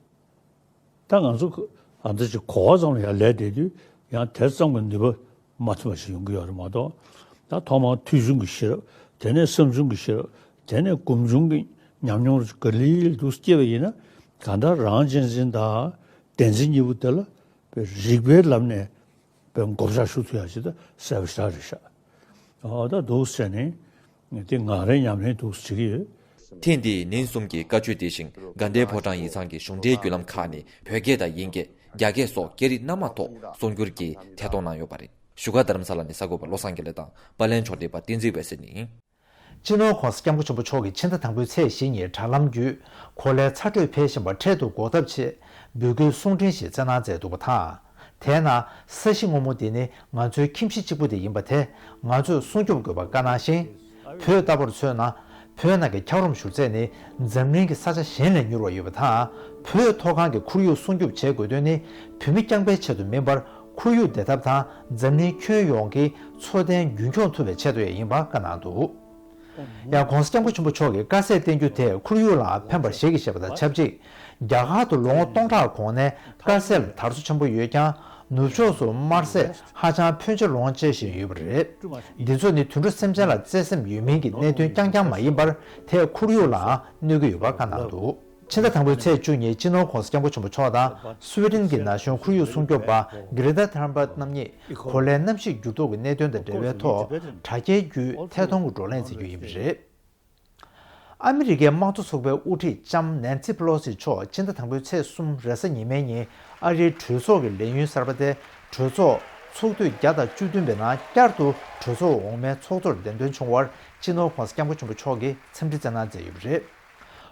ད་ང་ཚོ་ཨ་འདྲ་ཅིག་གོ་བ་ཙམ་ལ་ཡ་ལས་བསྡད་དུས་ཡང་དེ་ཙམ་གྱི་ནུས་པ་མ་ཐོན་པ་ཞིག་ཡོང་གི་ཡོད་རེད་མ་གཏོགས། ད་ཐོག་མར་ཐོས་བྱུང་གི་ཤེས་རབ། དེ་ནས་བསམ་བྱུང་གི་ཤེས་རབ། དེ་ནས་སྒོམ་བྱུང་གི་ཉམས་མྱོང་ག་ལེ་ལེ་དུ་སྐྱེས་པ་ཡིན་ན། གང་ལྟར་རང་གཅེས་འཛིན་དང་བདེན་འཛིན་གཉིས་པོ་དེ་ལ་རིགས་པའི་ལམ་ནས་པའི་བགོ་བཤའ་ཞུ་ཐུབ་ཡ་ཞིག་ད་གསལ་པོ་ཞེ་དྲག་རེད་ཤག་འོ་ད་འདུག་ཟེར་ནས་དེ་ང་རའི་ཉམས་ལེན་འདུག་བྱེད་ཀྱི་ཡོད། ཐེངས་འདིའི་ཉིན་གསུམ་གྱི་བཀའ་ཆོས་དེ་བཞིན་དགའ་ལྡན་ཕོ་བྲང་ཡིག་ཚང་གི་གཞུང་འབྲེལ་བརྒྱུད་ལམ་ཁག་ནས་བོད་སྐད་དང་དབྱིན་སྐད། རྒྱ་སྐད་སོགས་སྐད་རིགས་སྣ་མང་ཐོག་གསུང་སྒྱུར་གྱིས་ཐད་གཏོང་གནང་ཡོད་པ་རེད། བཞུགས་སྒར་རྡ་རམ་ས་ལ་ནས་གསར་འགོད་པ་བློ་བཟང་དགེ་ལེགས་དང་པར་ལེན་ཕྱོགས་སྒྲིག་པ་བསྟན་འཛིན་འོད་ཟེར་ཡིན། སྤྱི་ནོར་༧གོང་ས་༧སྐྱབས་མགོན་ཆེན་པོ་མཆོག་གིས་ཕྱི་ཟླ་དང་པོའི་ཚེས་བཞི་ཉིན་དྲ་ལམ་བརྒྱུད་གོ་ལའི་ཚ་དྲོད་འཕེལ་བཞིན་པ་འཕྲལ་དུ་འགོག་ཐབས་ཆེད་འབོད་སྐུལ་གསུང་འཕྲིན་ཞིག་བསྩལ་གནང་མཛད་འདུག་པ་དང་། དེའི་ནང་ས་གཞི་སྔོན་མོ་འདི་ནི་ང་ཚོའི་ཁྱིམ་གཞི་གཅིག་པུ་དེ་ཡིན་པ་དེ་ང་ཚོས་སྲུང་སྐྱོབ་དགོས་པ་བཀའ་གནང་ཞིང་། བོད་ལྟ་བུར་མཚོན་ན། བོད་ནང་གི་འཁྱགས་རོམ་བཞུར་རྫས་ནི་འཛམ་གླིང་གི་ས་ཆ་གཞན་ལས་མྱུར་བ་ཡོད་པ་དང་། བོད་མཐོ་སྒང་གི་ཁོར་ཡུག་སྲུང་སྐྱོབ་བྱེད་དགོས་དོན་ནི་བོད་མི་རྐྱང་པའི་ཆེད་དུ་མིན་པར། ཁོར་ཡུག་བདེ་ཐབས་དང་འཛམ་གླིང་ཁྱོན་ཡོངས་ཀྱི་འཚོ་རྟེན་རྒྱུན་འཁྱོངས་ཐུབ་པའི་ཆེད་དུ་ཡང་ཡིན་པ་བཀའ་གནང་འདུག་ཡང་༧གོང་ས་༧སྐྱབས་མགོན་ཆེན་པོ་མཆོག་གིས་དཀར་ཟས་བསྟེན་རྒྱུ་དེས་ཁོར་ཡུག་ལའང་ཕན་པར་བཞེད་ཀྱི་བཤད་པ་དང་ཆབས་ཅིག་རྒྱ་གར་དུ་ལོ་ངོ་སྟོང་ཕྲག་གོང་ནས་དཀར་ཟས་ལ་དར་སོ་ཆེན་པོ་ཡོད་ཀྱང་། ནུབ་ཕྱོགས་སུ་དམར་ཟས་ཧ་ཅང་ཕོན་ཆེ་ལོངས་སྤྱོད་བཞིན་ཡོད་པ་རེད། འདི་ཚོ་ནི་དུད་འགྲོ་སེམས་ཅན་ལ་བརྩེ་སེམས་ཡོད་མིན་གྱི་གནད་དོན་རྐྱང་རྐྱང་མ་ཡིན་པར། དེས་ཁོར་ཡུག་ལའང་གནོད་ཀྱི་ཡོད་པ་བཀའ་གནང་འདུག་ཕྱི་ཟླ་དང་པོའི་ཚེས་བཅུ་ཉིན་སྤྱི་ནོར་༧གོང་ས་༧སྐྱབས་མགོན་ཆེན་པོ་མཆོག་དང་སུའེ་ཏེན་གྱི་ན་གཞོན་ཁོར་ཡུག་སྲུང་སྐྱོབ་པ་གྷི་རེ་ཏཱ་ཐུན་བྷར་གྷི་རྣམ་གཉིས་གོ་ལའི་གནམ་གཤིས་འགྱུར་ལྡོག་གི་གནད་དོན་དང་འབྲེལ་བའི་ཐོག་དྲ་རྒྱའི་བརྒྱུད་ཐད་གཏོང་གི་བགྲོ་གླེང་མཛད་རྒྱུ་ཡིན་པ་རེད། ཨ་མི་རི་ཀའི་དམངས་གཙོ་ཚོགས་པའི་དབུ་ཁྲིད་ལྕམ་ནན་སི་པེ་ལོ་སི་མཆོག་ཕྱི་ཟླ་དང་པོའི་ཚེས་གསུམ་རེས་གཟའ་ཉི་མའི་ཉིན་ཨ་རིའི་གྲོས་ཚོགས་ཀྱི་ལས་ཡུན་གསར་པ་དེ་གྲོས་ཚོགས་ཚོགས་དུས་བརྒྱ་དང་བཅུ་བདུན་པའི་ནང་བསྐྱར་དུ་གྲོས་ཚོགས་འོག་མའི་ཚོགས་གཙོར་འདེམས་ཐོན་བྱུང་བར་སྤྱི་ནོར་༧གོང་ས་༧སྐྱབས་མགོན་ཆེན་པོ་མཆོག་གིས་འཚམས་འདྲི་བསྩལ་གནང་མཛད་ཡོད་པ་རེད།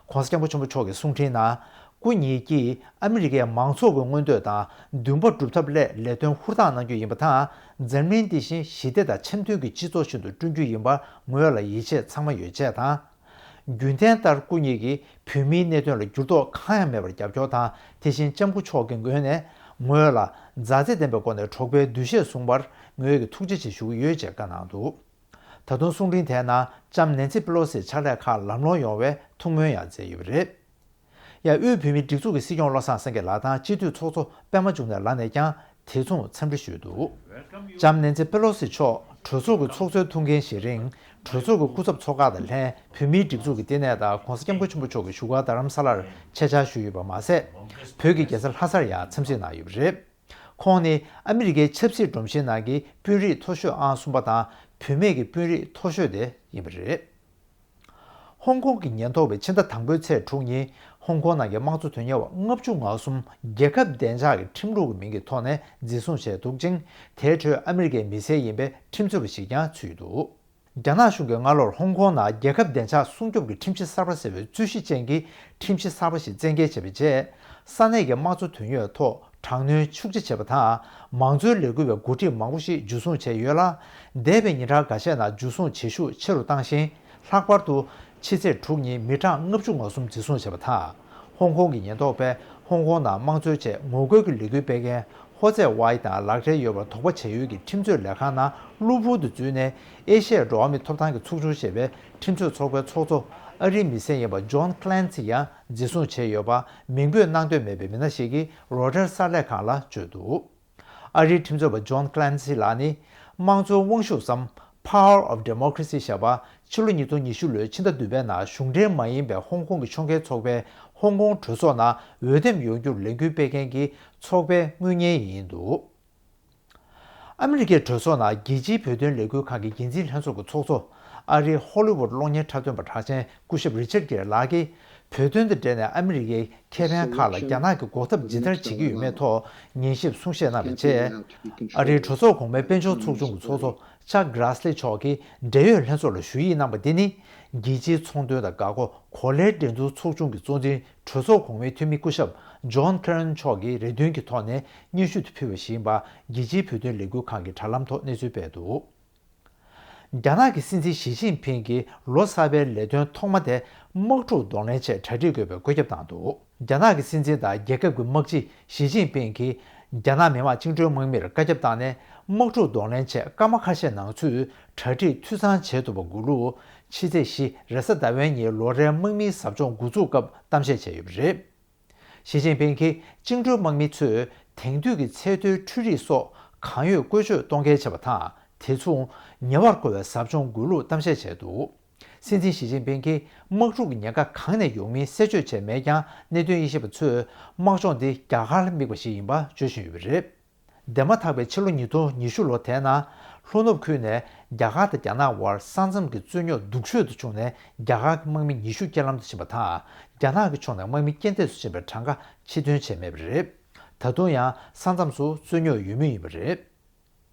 ༧གོང་ས་༧སྐྱབས་མགོན་ཆེན་པོ་མཆོག་གི་གསུང་འཕྲིན་ནང་། སྐུ་ཉིད་ཀྱིས་ཨ་མི་རི་ཀའི་མང་ཚོགས་ཀྱི་མངོན་འདོད་དང་འདུན་པ་སྒྲུབ་ཐབས་སླད་ལས་དོན་ཧུར་ཐག་གནང་རྒྱུ་ཡིན་པ་དང་། འཛམ་གླིང་འདི་བཞིན་ཞི་བདེ་དང་འཆམ་མཐུན་གྱི་སྤྱི་ཚོགས་ཤིག་ཏུ་བསྐྲུན་རྒྱུ་ཡིན་པ་ངོས་ལ་ཡིད་ཆེས་ཚང་མ་ཡོད་ཅེས་དང་། རྒྱུན་ལྡན་ལྟར་སྐུ་ཉིད་ཀྱིས་བོད་མིའི་གནད་དོན་ལ་འགྱུར་ལྡོག་གང་ཡང་མེད་པར་རྒྱབ་སྐྱོར་དང་། དེ་བཞིན་ལྕམ་སྐུ་མཆོག་གི་ངོས་ནས་ངོས་ལ་མཛའ་བརྩེ་ལྡན་པའི་སྒོ་ནས་གྲོགས་པོའི་འདུ་ཤེས་བཟུང་བར་ངོས་ཀྱིས་ཐུགས་རྗེ་ཆེ་ཞུ་གི་ཡོད་ཅེས་བཀའ་གནང་འདུག་ད་དུང་གསུང་འཕྲིན་དེའི་ནང་ལྕམ་ནན་སི་པེ་ལོ་སིའི་ཕྱག་ལས་ཁག་ལམ་ལྷོང་ཡོང་བའི་ཐུགས་སྨོན་ཡང་མཛད་ཡོད་པ་རེད། ཡང་དབུས་བོད་མིའི་སྒྲིག་འཛུགས་ཀྱི་སྲིད་སྐྱོང་བློ་བཟང་སེང་གེ་ལགས་དང་སྤྱི་འཐུས་ཚོགས་གཙོ་པད་མ་འབྱུང་གནས་ལགས་ནས་ཀྱང་དེ་མཚུངས་འཚམས་འདྲི་ཞུས་འདུག་ལྕམ་ནན་སི་པེ་ལོ་སི་མཆོག་གྲོས་ཚོགས་ཀྱི་ཚོགས་གཙོའི་ཐུགས་འགན་བཞེས་རིང་གྲོས་ཚོགས་ཀྱི་སྐུ་ཚབ་ཚོགས་ཁག་དང་ལྷན་བོད་མིའི་སྒྲིག་འཛུགས་ཀྱི་ལྟེ་གནས་དང་༸གོང་ས་༸སྐྱབས་མགོན་ཆེན་པོ་མཆོག་གི་བཞུགས་སྒར་རྡ་རམ་ས་ལར་ཆེད་བཅར་ཞུས་ཡོད་པ་མ་ཟད། བོད་ཀྱི་རྒྱལ་ས་ལྷ་སར་ཡང་འཚམས་གཟིགས་གནང་ཡོད་པ་རེད། ཁོང་ནི་ཨ་མི་རི་ཀའི་ཆབ་སྲིད་སྒྲོམ་གཞིའི་ནང་གི་དཔོན་རིགས་མཐོ་ཤོས་ཨང་གསུམ་པ་དང་བུད་མེད་ཀྱི་དཔོན་རིགས་མཐོ་ཤོས་དེ་ཡིན་པ་རེད། ཧོང་ཀོང་གི་ཉེན་རྟོག་པས་ཕྱི་ཟླ་དང་པོའི་ཚེས་དྲུག་ཉིན་ཧོང་ཀོང་ནང་གི་དམངས་གཙོ་དོན་གཉེར་བ་ལྔ་བཅུ་ང་གསུམ་རྒྱལ་ཁབ་བདེ་འཇགས་ཀྱི་ཁྲིམས་ལུགས་ཀྱི་མིང་གི་ཐོག་ནས་འཛིན་བཟུང་བྱས་འདུག་ཅིང་། དེའི་ཁྲོད་ཨ་མི་རི་ཀའི་མི་སེར་ཡིན་པའི་ཁྲིམས་རྩོད་པ་ཞིག་ཀྱང་ཚུད་འདུག་རྒྱ་ནག་གཞུང་གིས་སྔ་ལོར་ཧོང་ཀོང་ནང་རྒྱལ་ཁབ་བདེ་འཇགས་སྲུང་སྐྱོབ་ཀྱི་ཁྲིམས་གཞི་གསར་པ་ཟེར་བའི་རྩོད་གཞི་ཅན་གྱི་ཁྲིམས་གཞི་གསར་པ་ཞིག་བཙན་འགེལ་བྱས་པའི་རྗེས། ས་གནས་ཀྱི་དམངས་གཙོ་དོན་གཉེར་ཐོག་དྲག་གནོན་ཤུགས་ཆེ་བྱས་པ་དང་། མང་གཙོའི་ལས་འགུལ་བའི་འགོ་ཁྲིད་མང་པོ་ཞིག་འཇུ་བཟུང་བྱས་ཡོད་ལ། འདས་པའི་ཉིན་གྲངས་འགའ་ཤས་ནང་འཇུ་བཟུང་བྱེད་ཤུགས་ཆེ་རུ་བཏང་ཞིང་། ལྷག་པར་དུ། ཕྱི་ཚེས་དྲུག་ཉིན་མི་གྲངས་ལྔ་བཅུ་ང་གསུམ་འཛིན་བཟུང་བྱས་པ་དང་། ཧོང་ཀོང་གི་ཉེན་རྟོག་པས་ཧོང་ཀོང་ནང་དམངས་གཙོའི་ཆེད་ངོ་རྒོལ་གྱི་ལས་འགུལ་སྤེལ་མཁན་ཧོ་ཙེ་ཝའི་དང་ལག་འབྲེལ་ཡོད་པར་དོགས་པ་བྱས་ཡུལ་གྱི་ཁྲིམས་རྩོད་ལས་ཁང་ནང་གློ་བུར་དུ་འཛུལ་ནས། ཨེ་ཤི་ཡའི་འགྲོ་བ་མིའི་ཐོབ་ཐང་གི་ཚོགས་ཆུང་ཞེས་པའི་ཁྲིམས་རྩོད་ཚོགས་པའི་ཚོགས་གཙོ་ཨ་རིའི་མི་སེར་ཡིན་པ་ཇོན་ཀླན་སི་ཡང་འཛིན་བཟུང་བྱས་ཡོད་པ། མིང་འབོད་གནང་འདོད་མེད་པའི་མི་སྣ་ཞིག་གིས་རོའི་ཊར་གསར་ལས་ཁང་ལ་བརྗོད་འདུག་ཨ་རིའི་ཁྲིམས་རྩོད་པ་ཇོན་ཀླན་སི་ལགས་ནི། དམངས་གཙོའི་དབང་ཤུགས་སམ། Power of Democracy ཞེས་པ་ཕྱི་ལོ་ཉིས་སྟོང་ཉི་ཤུ་ལོའི་ཕྱི་ཟླ་བདུན་པའི་ནང་གཞུང་འབྲེལ་མ་ཡིན་པའི་ཧོང་ཀོང་གི་ཕྱོགས་འགལ་ཚོགས་པའི་ཧོང་ཀོང་གྲོས་ཚོགས་ནང་འོས་འདེམས་ཡོང་རྒྱུར་ལས་འགུལ་སྤེལ་མཁན་གྱི་ཚོགས་པའི་དངུལ་གཉེར་ཡིན་འདུག་ཨ་མི་རི་ཀའི་གྲོས་ཚོགས་ནང་རྒྱལ་སྤྱིའི་བོད་དོན་ལས་འགུལ་ཁང་གི་འགན་འཛིན་ལྷན་ཚོགས་ཀྱི་ཚོགས་གཙོ་ཨ་རིའི་ཧོ་ལི་ཝུད་གློག་བརྙན་འཁྲབ་སྟོན་པ་གྲགས་ཅན་སྐུ་ཞབས་རི་ཆར་གྷེར་ལགས་ཀྱིས། བོད་དོན་དང་འབྲེལ་ནས་ཨ་མི་རི་ཀའི་ཁེ་ཕན་ཁག་ལ་རྒྱ་ནག་གིས་འགོག་ཐབས་ཇི་ལྟར་བྱེད་ཀྱི་ཡོད་མེད་ཐོག་ཉན་ཞིབ་གསུང་བཤད་གནང་བའི་རྗེས། ཨ་རིའི་གྲོས་ཚོགས་གོང་མའི་དཔལ་འབྱོར་ཚོགས་ཆུང་གི་ཚོགས་གཙོ་ཅག་གྷ་རེ་སི་ལི་མཆོག་གིས་འབྲེལ་ཡོད་ལྷན་ཚོགས་ལ་ཞུ་ཡིག་གནང་པ་འདི་ནི། རྒྱལ་སྤྱིའི་ཚོང་དོན་དང་འགག་སྒོ་གོ་ལའི་འགྲན་བསྡུར་ཚོགས་ཆུང་གི་གཙོ་འཛིན་གྲོས་ཚོགས་གོང་མའི་འཐུས་མི་སྐུ་ཞབས་ཇོན་ཁེ་རན་མཆོག་གིས་རེ་འདུན་གྱི་ཐོག་ནས་སྙན་ཞུ་དེ་ཕུལ་བ་ཞིག་ཡིན་པ། རྒྱལ་སྤྱིའི་བོད་དོན་ལས་འགུལ་ཁང་གི་དྲ་ལམ་ཐོག་གནས་ཚུལ་སྤེལ་འདུག་རྒྱ་ནག་གི་སྲིད་འཛིན་ཞི་ཅིན་ཕིང་གིས་ལོ་གསར་པའི་ལས་དོན་ཐོག་མ་དེ་དམག་འཁྲུག་གདོང་ལེན་ཆེད་གྲ་སྒྲིག་དགོས་པའི་བཀོད་ཁྱབ་བཏང་འདུག་རྒྱ་ནག་གི་སྲིད་འཛིན་དང་རྒྱལ་ཁབ་ཀྱི་དམག་སྤྱི་ཞི་ཅིན་ཕིང་གིས་རྒྱ་ནག་མི་དམངས་བཅིངས་འགྲོལ་དམག་མིར་བཀའ་ཁྱབ་བཏང་ནས། དམག་འཁྲུག་གདོང་ལེན་ཆེད་སྐར་མ་ཁ་ཤས་ནང་ཚུད་གྲ་སྒྲིག་འཐུས་ཚང་བྱེད་ཐུབ་པ་དགོས་ལུགས། ཕྱི་ཚེས་བཞི་རེས་གཟའ་ཟླ་བའི་ཉིན་ལོ་རེའི་དམག་མིའི་ཟབ་སྦྱོང་འགོ་འཛུགས་སྐབས་གཏམ་བཤད་བྱས་ཡོད་པ་རེད། ཞི་ཅིན་ཕིང་གིས་བཅིངས་འགྲོལ་དམག་མི་ཚོས་དེང་དུས་ཀྱི་ཚད་མཐོའི་འཕྲུལ་རིག་སོགས་གང་ཡོད་བཀོལ་སྤྱོད་གཏོང་གལ་ཆེ་བ་དང་། དེ་མཚུངས་ཉེ་བར་མཁོ་བའི་ཟབ་སྦྱོང་དགོས་ལུགས་གཏམ་བཤད་བྱས་འདུག་སྲིད་འཛིན་ཞི་ཅིན་ཕིང་གིས་དམག་འཁྲུག་གི་ཉེན་ཁ་གང་ནས་ཡོང་མིན་གསལ་བརྗོད་བྱས་མེད་ཀྱང་། གནད་དོན་དབྱེ་ཞིབ་པ་ཚོས་དམག་སྦྱོང་འདི་རྒྱ་གར་ལ་དམིགས་པ་ཞིག་ཡིན་པ་བརྗོད་བཞིན་ཡོད་པ་རེད། འདས་མ་ཐག་པའི་ཕྱི་ལོ་ཉིས་སྟོང་ཉི་ཤུ་ལོ་དེའི་ནང་། ལྷོ་ནུབ་ཁུལ་ནས་རྒྱ་གར་དང་རྒྱ་ནག་དབར་ས་མཚམས་ཀྱི་རྩོད་རྙོག་སྡུག་ཤོས་དུ་བྱུང་ནས། རྒྱ་གར་གྱི་དམག་མི་ཉི་ཤུ་རྐྱེན་ལམ་དུ་ཕྱིན་པ་དང་། རྒྱ་ནག་གི་ཕྱོགས་ནས་དམག་མི་རྐྱེན་འདས་སུ་ཕྱིན་པའི་གྲངས་ཀ་ཕྱིར་འདོན་བྱས་མེད་པ་རེད། ད་དུང་ཡང་ས་མཚམས་སུ་རྩོད་རྙོག་ཡོད་མུས་ཡིན་པ་རེད།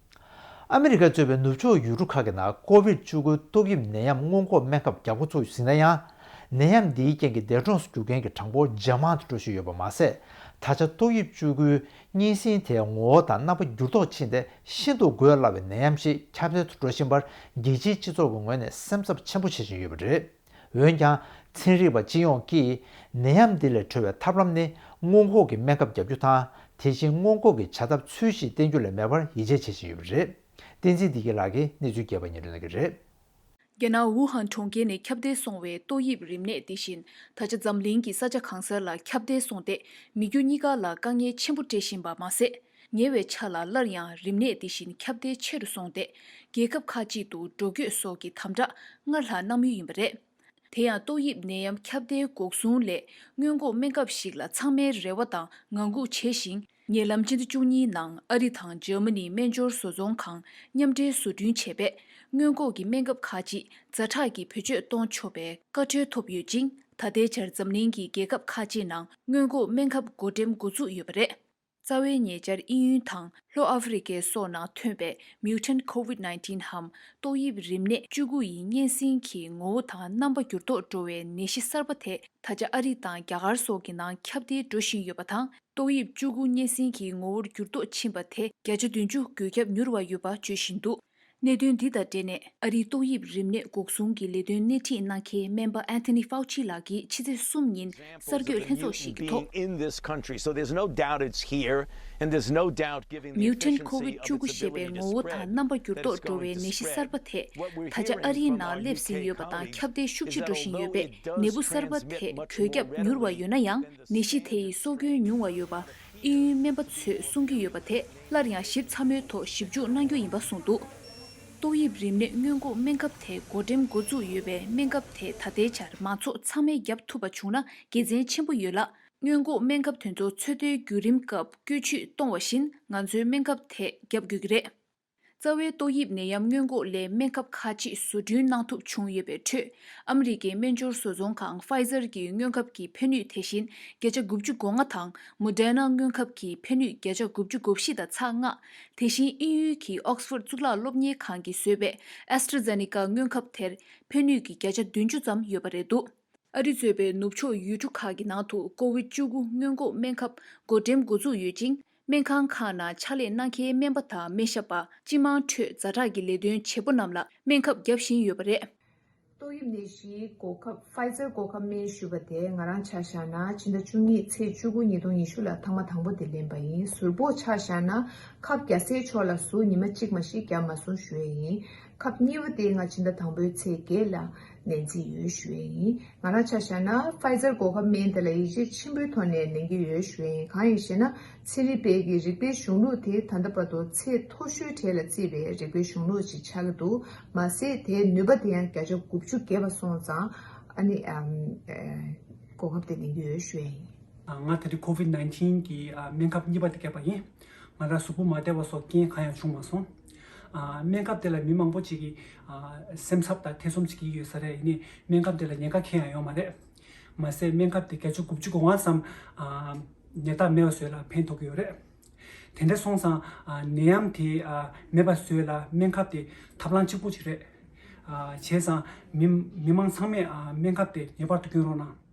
ཨ་མི་རི་ཀས་གཙོས་པའི་ནུབ་ཕྱོགས་ཡུལ་གྲུ་ཁག་གི་ནང་ཀོ་བིད་བཅུ་དགུ་ཏོག་དབྱིབས་ནད་ཡམས་སྔོན་འགོག་སྨན་ཁབ་རྒྱག་འགོ་ཚུགས་ཟིན་ན་ཡང་། ནད་ཡམས་འདིའི་རྐྱེན་གྱིས་འདས་གྲོངས་སུ་གྱུར་མཁན་གྱི་གྲངས་འབོར་ཇེ་མང་དུ་འགྲོ་བཞིན་ཡོད་པ་མ་ཟད། ད་ཆ་ཏོག་དབྱིབས་བཅུ་དགུའི་གཉན་སྲིན་དེའི་ངོ་བོ་དང་རྣམ་པ་འགྱུར་ལྡོག་ཕྱིན་ཏེ། ཤིན་ཏུ་འགོས་སླ་བའི་ནད་ཡམས་ཤིག་ཁྱབ་གདལ་དུ་འགྲོ་བཞིན་པར། རྒྱལ་སྤྱིའི་སྤྱི་ཚོགས་ཀྱི་ངོས་ནས་སེམས་འཚབ་ཆེན་པོ་བྱེད་བཞིན་ཡོད་པ་རེད། འོན་ཀྱང་། ཚན་རིག་པ་སྤྱི་ཡོངས་ཀྱིས་ནད་ཡམས་འདི་ལས་གྲོལ་བའི་ཐབས་ལམ་ནི། སྔོན་འགོག་གི་སྨན་ཁབ་བརྒྱབ་རྒྱུ་དང་། དེ་བཞིན་སྔོན་འགོག་གི་བྱ་ཐབས་ཚུལ་བཞིན་བསྟེན་རྒྱུ་ལས་མེད་པར་ཡིད་ཆེས་བྱེད་བཞིན་ཡོད་པ་རེད། བསྟན་འཛིན་བདེ་སྐྱིད་ལགས་ཀྱིས་གནས་ཚུལ་རྒྱས་པ་སྙན་སྒྲོན་གནང་གི་རེད། རྒྱ་ནག་ཝུ་ཧན་གྲོང་ཁྱེར་ནས་ཁྱབ་གདལ་སོང་བའི་ཏོག་དབྱིབས་རིམས་ནད་དེ་བཞིན། ད་ཆ་འཛམ་གླིང་གི་ས་ཆ་གང་སར་ལ་ཁྱབ་གདལ་སོང་སྟེ། མི་རྒྱུ་གཉིས་ཀ་ལ་དཀའ་ངལ་ཆེན་པོ་སྤྲད་བཞིན་པ་མ་ཟད། ཉེ་བའི་ཆར་ལ་སླར་ཡང་རིམས་ནད་དེ་བཞིན་ཁྱབ་གདལ་ཆེ་རུ་སོང་སྟེ། རྒྱལ་ཁབ་ཁག་ཅིག་ཏུ་འགྲོ་སྐྱོད་སོགས་ཀྱི་དམ་དྲག་སྔར་ལྷག་གནང་མུས་ཡིན་པ་རེད། དེ་ཡང་ཏོག་དབྱིབས་ནད་ཡམས་ཁྱབ་གདལ་འགོག་སྲུང་སླད་སྔོན་འགོག་སྨན་ཁབ་ཞིག་ལ་ཚང་མས་རེ་བ་དང་ངང་སྒུག་བྱས་ཤིང་། ཉེ་ལམ་སྤྱི་ཟླ་བཅུ་གཉིས་ནང་ཨ་རི་དང་འཇར་མ་ནི་སྨན་སྦྱོར་བཟོ་ཚོང་ཁང་མཉམ་འབྲེལ་བཟོ་སྐྲུན་བྱས་པའི་སྔོན་འགོག་གི་སྨན་ཁབ་ཁག་ཅིག་ཛ་དྲག་གི་བེད་སྤྱོད་གཏོང་ཆོག་པའི་བཀའ་འཁྲོལ་ཐོབ་ཡོད་ཅིང་། ད་ལྟའི་ཆར་འཛམ་གླིང་གི་རྒྱལ་ཁབ་ཁག་ཅིག་ནང་སྔོན་འགོག་སྨན་ཁབ་བགོ་འགྲེམས་འགོ་ཚུགས་ཡོད་པ་རེད། རྩ་བའི་ཉེ་ཆར་དབྱིན་ཡུལ་དང་ལྷོ་ཨ་ཧྥེ་རི་ཁའི་སོགས་ནང་ཐོན་པའི་Mutant COVID nineteen འམ་ཏོག་དབྱིབས་རིམས་ནད་བཅུ་དགུ་ཡི་གཉན་སྲིན་གྱི་ངོ་བོ་དང་རྣམ་པ་འགྱུར་ལྡོག་འགྲོ་བའི་ནད་གཞི་གསར་པ་དེ། ད་ཆ་ཨ་རི་དང་རྒྱ་གར་སོགས་ཀྱི་ནང་ཁྱབ་གདལ་འགྲོ་བཞིན་ཡོད་པ་དང་། ཏོག་དབྱིབས་བཅུ་དགུ་གཉན་སྲིན་གྱི་ངོ་བོར་འགྱུར་ལྡོག་ཕྱིན་པ་དེ་བརྒྱ་ཆ་བདུན་ཅུ་འགོས་ཁྱབ་མྱུར་བ་ཡོད་པ་བརྗོད་བཞིན་འདུག་གནད་དོན་འདི་དང་འབྲེལ་ནས་ཨ་རིའི་ཏོག་དབྱིབས་རིམས་ནད་འགོག་སྲུང་གི་ལས་དོན་སྣེ་ཁྲིད་གནང་མཁན་སྨན་པ་Anthony Fauci ལགས་ཀྱིས་ཕྱི་ཚེས་གསུམ་ཉིན་གསར་འགོད་ལྷན་ཚོགས་ཤིག་གི་ཐོག being in this country, so there's no doubt it's here, and there's no doubt, given the mutant efficiency COVID of its ability to spread, ཞེས་པའི་ངོ་བོ་དང་རྣམ་པ་འགྱུར་ལྡོག་འགྲོ་བའི་ནད་གཞི་གསར་པ་དེ་ད་ཆ་ཨ་རིའི་ནང་སླེབས་ཟིན་ཡོད་པ་དང་ཁྱབ་གདལ་ཤུགས་ཆེ་འགྲོ་བཞིན་ཡོད་པས། ནད་འབུ་གསར་པ་དེ་འགོས་ཁྱབ་མྱུར་བ་ཡོད་ན་ཡང་ནད་གཞི་དེ་ཡི་སྲོག་སྐྱོན་ཉུང་བ་ཡོད་པ་དབྱིན་ཡུལ་སྨན་པ་ཚོས་གསུང་གི་ཡོད་པ་དེ་སླར་ཡང་ཞིབ་ཚགས་མོའི་ཐོག་ཞིབ་འཇུག་གནང་རྒྱུ་ཡིན་པ་གསུངས་འདུག་ཏོག་དབྱིབས་རིམས་ནད་སྔོན་འགོག་སྨན་ཁབ་དེ་འགོ་འགྲེམས་འགོ་འཛུགས་ཡོད་པའི་སྨན་ཁབ་དེ་ད་ལྟའི་ཆར་མང་ཚོགས་ཚང་མས་བརྒྱབ་ཐུབ་པ་བྱུང་ན་དགེ་མཚན་ཆེན་པོ་ཡོད་ལ། སྔོན་འགོག་སྨན་ཁབ་དེ་ཚོ་ཚོད་ལྟའི་བརྒྱུད་རིམ་སྐབས་བཀོལ་སྤྱོད་གཏོང་བ་བཞིན་ང་ཚོའི་སྨན་ཁབ་དེ་བརྒྱབ་དགོས་ཀྱི་རེད། རྩ་བའི་ཏོག་དབྱིབས་ནད་ཡམས་སྔོན་འགོག་སླད་སྨན་ཁབ་ཁག་ཅིག་བཟོ་སྐྲུན་གནང་ཐུབ་བྱུང་ཡོད་པའི་ཁྲོད། ཨ་མི་རི་ཀའི་སྨན་སྦྱོར་བཟོ་ཚོང་ཁང་Pfizer གྱི་སྔོན་ཁབ་ཀྱི་ཕན་ནུས་དེ་བཞིན་བརྒྱ་ཆ་དགུ་བཅུ་གོ་ལྔ་དང་Moderna སྔོན་ཁབ་ཀྱི་ཕན་ནུས་བརྒྱ་ཆ་དགུ་བཅུ་གོ་བཞི་དང་ཚེག་ལྔ། དེ་བཞིན་དབྱིན་ཡུལ་གྱི་Oxford གཙུག་ལག་སློབ་གཉེར་ཁང་གིས་བཟོས་པའི་AstraZeneca སྔོན་ཁབ་དེར་ཕན་ནུས་ཀྱི་བརྒྱ་ཆ་བདུན་ཅུ་ཙམ་ཡོད་པ་རེད་འདུག་ཨ་རི་གཙོས་པའི་ནུབ་ཕྱོགས་ཡུལ་གྲུ་ཁག་གི་ནང་དུ་COVID བཅུ་དགུ་སྔོན་འགོག་སྨན་ཁབ་འགོ་འགྲེམས་འགོ་འཛུགས་ཡོད་ཅིང་། སྨན་ཁང་ཁག་ནང་ཕྱག་ལས་གནང་མཁན་སྨན་པ་དང་སྨན་ཞབས་པ། སྤྱི་དམངས་ཁྲོད་ཛ་དྲག་གི་ལས་དོན་བྱེད་པོ་རྣམས་ལ་སྨན་ཁབ་བརྒྱབ་བཞིན་ཡོད་པ་རེད། ཏོག་དབྱིབས་ནད་གཞིའི་འགོག་ཁབ་Pfizer འགོག་ཁབ་སྨན་ཞུས་པ་དེ་ང་རང་ཆ་བཞག་ན་ཕྱི་ཟླ་བཅུ་གཉིས་ཚེས་བཅུ་དགུ་ཉིས་སྟོང་ཉི་ཤུ་ལ་ཐེངས་མ་དང་པོ་དེ་ལེན་པ་ཡིན། ཟུར་ཕོགས་ཆ་བཞག་ན་ཁབ་བརྒྱ་ཟླའི་ཕྱོགས་ལ་ཟུར་ཉི་མ་གཅིག་མ་ཞིག་བརྒྱབ་མ་སོང་ཞུ་ཡས་ཡིན། ཁབ་གཉིས་པ་དེ་ང་ཕྱི་ཟླ་དང་པོའི་ཚེས་བརྒྱད་ལ་ལེན་རྩིས་ཡོད་ཞུ་ཡས་ཡིན། ང་རང་ཆ་བཞག་ན་Pfizer འགོག་ཁབ་སྨན་དེ་ལ་ཡིད་ཆེས་ཆེན་པོའི་ཐོག་ནས་ལེན་གྱི་ཡོད་ཞུ་ཡས་ཡིན། གང་ཡིན་ཞེ་ན། ཚན་རིག་པའི་གི་རིགས་པའི་གཞུང་ལུགས་དེ་ད་ལྟ་བར་དུ་ཚད་མཐོ་ཤོས་གྲས་ལ་བརྩིས་པའི་རིགས་པའི་གཞུང་ལུགས་ཤིག་ཆགས་ཀྱི་འདུག་མ་ཟད་དེའི་ནུས་པ་དེ་ཡང་བརྒྱ་ཆ་དགུ་བཅུ་བརྒལ་བ་སོང་ཙང་ཨ་ནི་ཨམ་ཨེ་གོ་སྐབས་དེ་ལེན་གྱི་ཡོད་ཞུ་ཡ་ཡིན། ང་དེ་རིང་COVID nineteen གི་ཨ་སྨན་ཁབ་གཉིས་པ་དེ་བརྒྱབ་པ་ཡིན། ང་རང་གཟུགས་པོ་མ་བདེ་བ་སོགས་རྐྱེན་གང་ཡང་བྱུང་མ་སོང་། ཨ་སྨན་ཁབ་དེ་ལ་མི་མང་པོ་ཅིག་གིས་ཨ་སེམས་འཚབ་དང་ཐེ་ཚོམ་ཅིག་བྱེད་ཀྱི་ཡོད་ས་རེད། ཡིན་ནའི་སྨན་ཁབ་དེ་ལ་ཉེན་ཁ་གང་ཡང་ཡོད་མ་རེད། མ་ཟད་སྨན་ཁབ་དེ་བརྒྱ་ཆ་དགུ་བཅུ་གོ་ལྔ་ཙམ་ཨ་ནད་རྟགས་མེད་པ་ཚོ་ལ་ཕན་ཐོགས་ཀྱི་ཡོད་རེད། དེ་འདྲ་སོང་ཙང་ཨ་ནད་ཡམས་དེ་ཨ་མེད་པ་བཟོ་ཡ་ལ་སྨན་ཁབ་དེ་ཐབས་ལམ་གཅིག་པུ་ཅིག་རེད། ཨ་བྱས་ཙང་མི་མི་མང་ཚང་མས་ཨ་སྨན་ཁབ་དེ་ངེས་པར་དུ་སྐྱོན་རོགས་གནང་།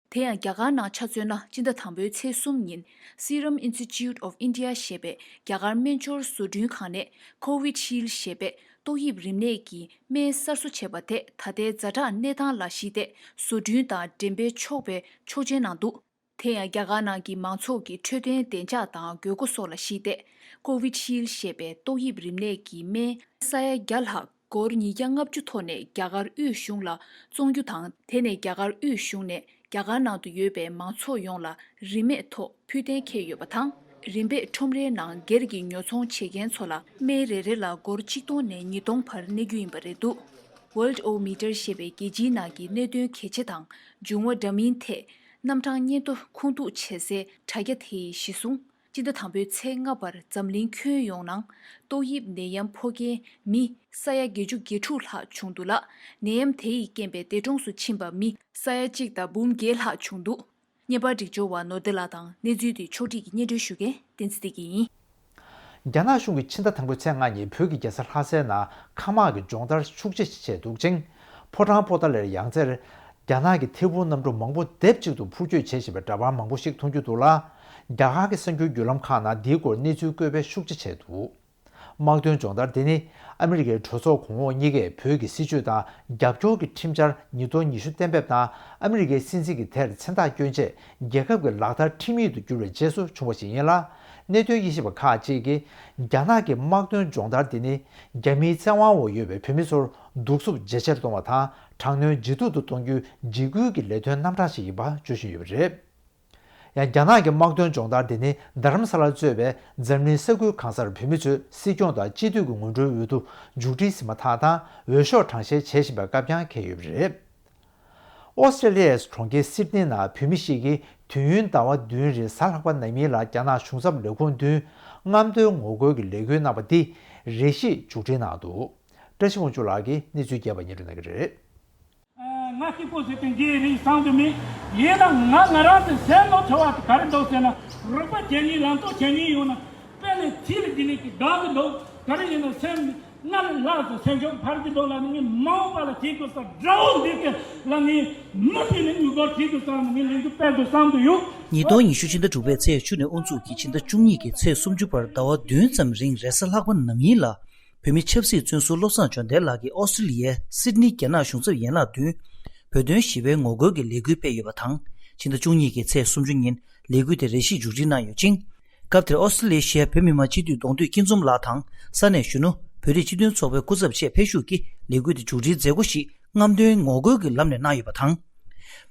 དེ་ཡང་རྒྱ་གར་ནང་ཆ་མཚོན་ན་སྤྱི་ཟླ་དང་པོའི་ཚེས་གསུམ་ཉིན་Serum Institute of India ཞེས་པའི་རྒྱ་གར་སྨན་སྦྱོར་བཟོ་སྐྲུན་ཁང་ནས་Covishield ཞེས་པའི་ཏོག་དབྱིབས་རིམས་ནད་ཀྱི་སྨན་གསར་བཟོ་བྱས་པ་དེ་ད་ལྟའི་ཛ་དྲག་གནས་སྟངས་ལ་གཞིགས་ཏེ་བཟོ་སྐྲུན་དང་འགྲེམས་སྤེལ་ཆོག་པའི་ཆོག་མཆན་གནང་འདུག་དེ་ཡང་རྒྱ་གར་ནང་གི་མང་ཚོགས་ཀྱི་འཕྲོད་བསྟེན་བདེ་འཇགས་དང་དགོས་མཁོ་སོགས་ལ་གཞིགས་ཏེ། Covishield ཞེས་པའི་ཏོག་དབྱིབས་རིམས་ནད་ཀྱི་སྨན་ས་ཡ་བརྒྱ་ལྷག་སྒོར་ཉིས་བརྒྱ་ལྔ་བཅུ་ཐོག་ནས་རྒྱ་གར་དབུས་གཞུང་ལ་བཙོང་རྒྱུ་དང་། དེ་ནས་རྒྱ་གར་དབུས་གཞུང་ནས་རྒྱ་གར་ནང་དུ་ཡོད་པའི་མང་ཚོགས་ཡོངས་ལ་རིན་མེད་ཐོག་ཕུལ་གཏན་འཁེལ་ཡོད་པ་དང་། རིམ་པས་ཁྲོམ་རའི་ནང་སྒེར་གྱི་ཉོ་ཚོང་བྱེད་མཁན་ཚོ་ལ་སྨན་རེ་རེ་ལ་སྒོར་ཆིག་སྟོང་ནས་ཉིས་སྟོང་བར་གནས་རྒྱུ་ཡིན་པ་རེད་འདུག Worldometer ཞེས་པའི་རྒྱལ་སྤྱིའི་ནང་གི་གནད་དོན་གལ་ཆེ་དང་འབྱུང་བ་འདྲ་མིན་ཐད་རྣམ་གྲངས་སྙན་ཐོ་ཁུངས་གཏུགས་བྱེད་སའི་དྲ་རྒྱ་དེ་ཡིས་གཞི་བཟུང་། སྤྱི་ཟླ་དང་པོའི་ཚེས་ལྔ་བར་འཛམ་གླིང་ཁྱོན་ཡོངས་ནང་ཏོག་དབྱིབས་ནད་ཡམས་ཕོག་མཁན་མི་ས་ཡ་བརྒྱད་ཅུ་གྱ་དྲུག་ལྷག་བྱུང་འདུག་ལ། ནད་ཡམས་དེ་ཡི་རྐྱེན་པས་འདས་གྲོངས་སུ་ཕྱིན་པ་མི་ས་ཡ་གཅིག་དང་འབུམ་བརྒྱད་ལྷག་བྱུང་འདུག་བརྙན་པར་སྒྲིག་སྦྱོར་བ་ནོར་བདེ་ལགས་དང་གནས་ཚུལ་དེ་ཕྱོགས་སྒྲིག་གིས་སྙན་སྒྲོན་ཞུ་མཁན་བསྟན་འཛིན་བདེ་སྐྱིད་ཡིན། རྒྱ་ནག་གཞུང་གིས་ཕྱི་ཟླ་དང་པོའི་ཚེས་ལྔ་ཉིན་བོད་ཀྱི་རྒྱལ་ས་ལྷ་སའི་ནང་མཁའ་དམག་གི་སྦྱོང་བརྡར་ཤུགས་ཆེ་བྱས་འདུག་ཅིང་། ཕོ་བྲང་པོ་ཏཱ་ལའི་ཡང་རྩེར་རྒྱ་ནག་གི་ཐད་འཕུར་གནམ་གྲུ་མང་པོ་སྡེབ་གཅིག་ཏུ་འཕུར་སྐྱོད་བྱེད་བཞིན་པའི་འདྲ་པར་མང་པོ་ཞིག་མཐོང་རྒྱུ་འདུག་ལ། རྒྱ་གར་གྱི་གསར་འགྱུར་བརྒྱུད་ལམ་ཁག་ནང་འདིའི་སྐོར་གནས་ཚུལ་བཀོད་སྤེལ་ཤུགས་ཆེ་བྱས་འདུག་དམག་དོན་སྦྱོང་བརྡར་འདི་ནི་ཨ་མི་རི་ཀའི་གྲོས་ཚོགས་གོང་འོག་གཉིས་ཀས་བོད་ཀྱི་སྲིད་བྱུས་དང་རྒྱབ་སྐྱོར་གྱི་ཁྲིམས་འཆར་ཉིས་སྟོང་ཉི་ཤུ་གཏན་འབེབས་དང་ཨ་མི་རི་ཀའི་སྲིད་འཛིན་གྱིས་དེར་མཚན་རྟགས་བསྐྱོན་རྗེས་རྒྱལ་ཁབ་ཀྱི་ལག་བསྟར་ཁྲིམས་ཡིག་ཏུ་བསྒྱུར་བའི་རྗེས་སུ་བྱུང་བ་ཞིག་ཡིན་ལ། གནད་དོན་དབྱེ་ཞིབ་པ་ཁག་ཅིག་གིས་རྒྱ་ནག་གི་དམག་དོན་སྦྱོང་བརྡར་འདི་ནི་རྒྱ་མིའི་བཙན་དབང་འོག་ཡོད་པའི་བོད་མི་ཚོར་གདུག་རྩུབ་ཇེ་ཆེར་གཏོང་བ་དང་དྲག་གནོན་ཇེ་སྡུག་ཏུ་གཏོང་རྒྱུའི་འཇིགས་སྐུལ་གྱི་ལས་དོན་རྣམ་གྲངས་ཤིག་ཡིན་པ་བརྗོད་བཞིན་ཡོད་པ་རེད། ཡང་རྒྱ་ནག་གི་དམག་དོན་སྦྱོང་བརྡར་འདི་ནི་རྡ་རམ་ས་ལར་གཙོས་པའི་འཛམ་གླིང་ས་ཁུལ་གང་སར་བོད་མི་ཚོས་སྲིད་སྐྱོང་དང་སྤྱི་འཐུས་ཀྱི་ངོ་སྤྲོད་འོས་བསྡུ་མཇུག་སྒྲིལ་ཟིན་པ་ཐག་དང་འོས་ཤོག་གྲངས་བཤེར་བྱེད་བཞིན་པའི་སྐབས་ཀྱང་འཁེལ་ཡོད་པ་རེད། ཨོ་སི་ཀྲེ་ལི་ཡའི་གྲོང་ཁྱེར་སིད་ནི་ནང་བོད་མི་ཞིག་གིས་དུས་ཡུན་ཟླ་བ་བདུན་རིང་གཟའ་ལྷག་པ་ནམ་ཡིན་ལ་རྒྱ་ནག་གཞུང་ཚབ་ལས་ཁུངས་མདུན་རྔམ་སྟོན་ངོ་རྒོལ་གྱི་ལས་འགུལ་གནང་བ་འདི་རེ་ཞིག་མཇུག་སྒྲིལ་གནང་འདུག་བཀྲ་ཤིས་དབང་ཕྱུག་ལགས་ཀྱིས་གནས་ཚུལ་རྒྱས་པ་སྙན་སྒྲོན་གནང་གི་རེད། ང་གཅིག་པོ་ཟེར་དེ་འགའི་རིགས་བསམ་དུ་མེད། ཡིན་ན་ང་ང་རང་ཚོའི་སེམས་ནང་ཚོར་བ་དེ་ག་རེ་འདུག་ཟེར་ན། རོགས་པ་བྱེད་མཁན་ལམ་སྟོན་བྱེད་མཁན་ཡོང་ན་དཔེ་ནས་ཚིག་ལ་འདི་ནས་ཀྱི་དགའ་གི་འདུག་ག་རེ་ཡིན་ན་སེམས་སྔར་ལས་ལྷག་ཙམ་སེམས་ཤུགས་འཕར་གྱི་འདུག་ལ། ངས་མ་འོངས་པ་ལ་བྱེད་དགོས་ས་དགྲ་བོ་འདི་གི་ལ་ངས་མུ་མཐུད་ནས་མྱུར་སྐྱོབ་བྱེད་དགོས་ས་ངས་ལས་འགུལ་སྤེལ་དགོས་བསམ་གྱི་ཡོད། ཉིས་སྟོང་ཉི་ཤུ་ཕྱི་ཟླ་དྲུག་པའི་ཚེས་བཅུ་ནས་དབུ་འཛུགས་ཀྱིས་ཕྱི་ཟླ་བཅུ་གཉིས་ཀྱི་ཚེས་སུམ་ཅུ་བར་ཟླ་བ་བདུན་ཙམ་རིང་རེས་གཟའ་ལྷག་པ་ནམ་ཡིན་ལ། བོད་མི་ཆབ་སྲིད་བཙོན་ཟུར་བློ་བཟང་འབྱོར་ལྡན་ལགས་ཀྱིས་ཨོ་སི་ཀྲི་ལི་ཡའི་སིད་ནི་རྒྱ་ནག་གཞུང་ཚབ་ཡན་ལག་མདུན་བོད་དོན་ཞི་བའི་ངོ་རྒོལ་གྱི་ལས་འགུལ་སྤེལ་ཡོད་པ་དང་། ཕྱི་ཟླ་བཅུ་གཉིས་ཀྱི་ཚེས་སུམ་ཅུ་ཉིན་ལས་འགུལ་དེ་རེ་ཞིག་མཇུག་སྒྲིལ་གནང་ཡོད་ཅིང་། སྐབས་དེར་ཨོ་སི་ཀྲི་ལི་ཡའི་གཞིས་བྱེས་བོད་མི་མང་སྤྱི་འཐུས་གདོང་འདུས་སྐྱིད་འཛོམས་ལགས་དང་ས་གནས་གཞོན་ནུ་བོད་རིགས་སྤྱི་མཐུན་ཚོགས་པའི་སྐུ་ཚབ་བཅས་ཕེབས་ཞུགས་ཀྱིས་ལས་འགུལ་དེ་མཇུག་སྒྲིལ་མཛད་སྒོ་ཞིག་རྔམ་སྟོན་ངོ་རྒོལ་གྱི་ལམ་ནས་གནང་ཡོད་པ་དང་།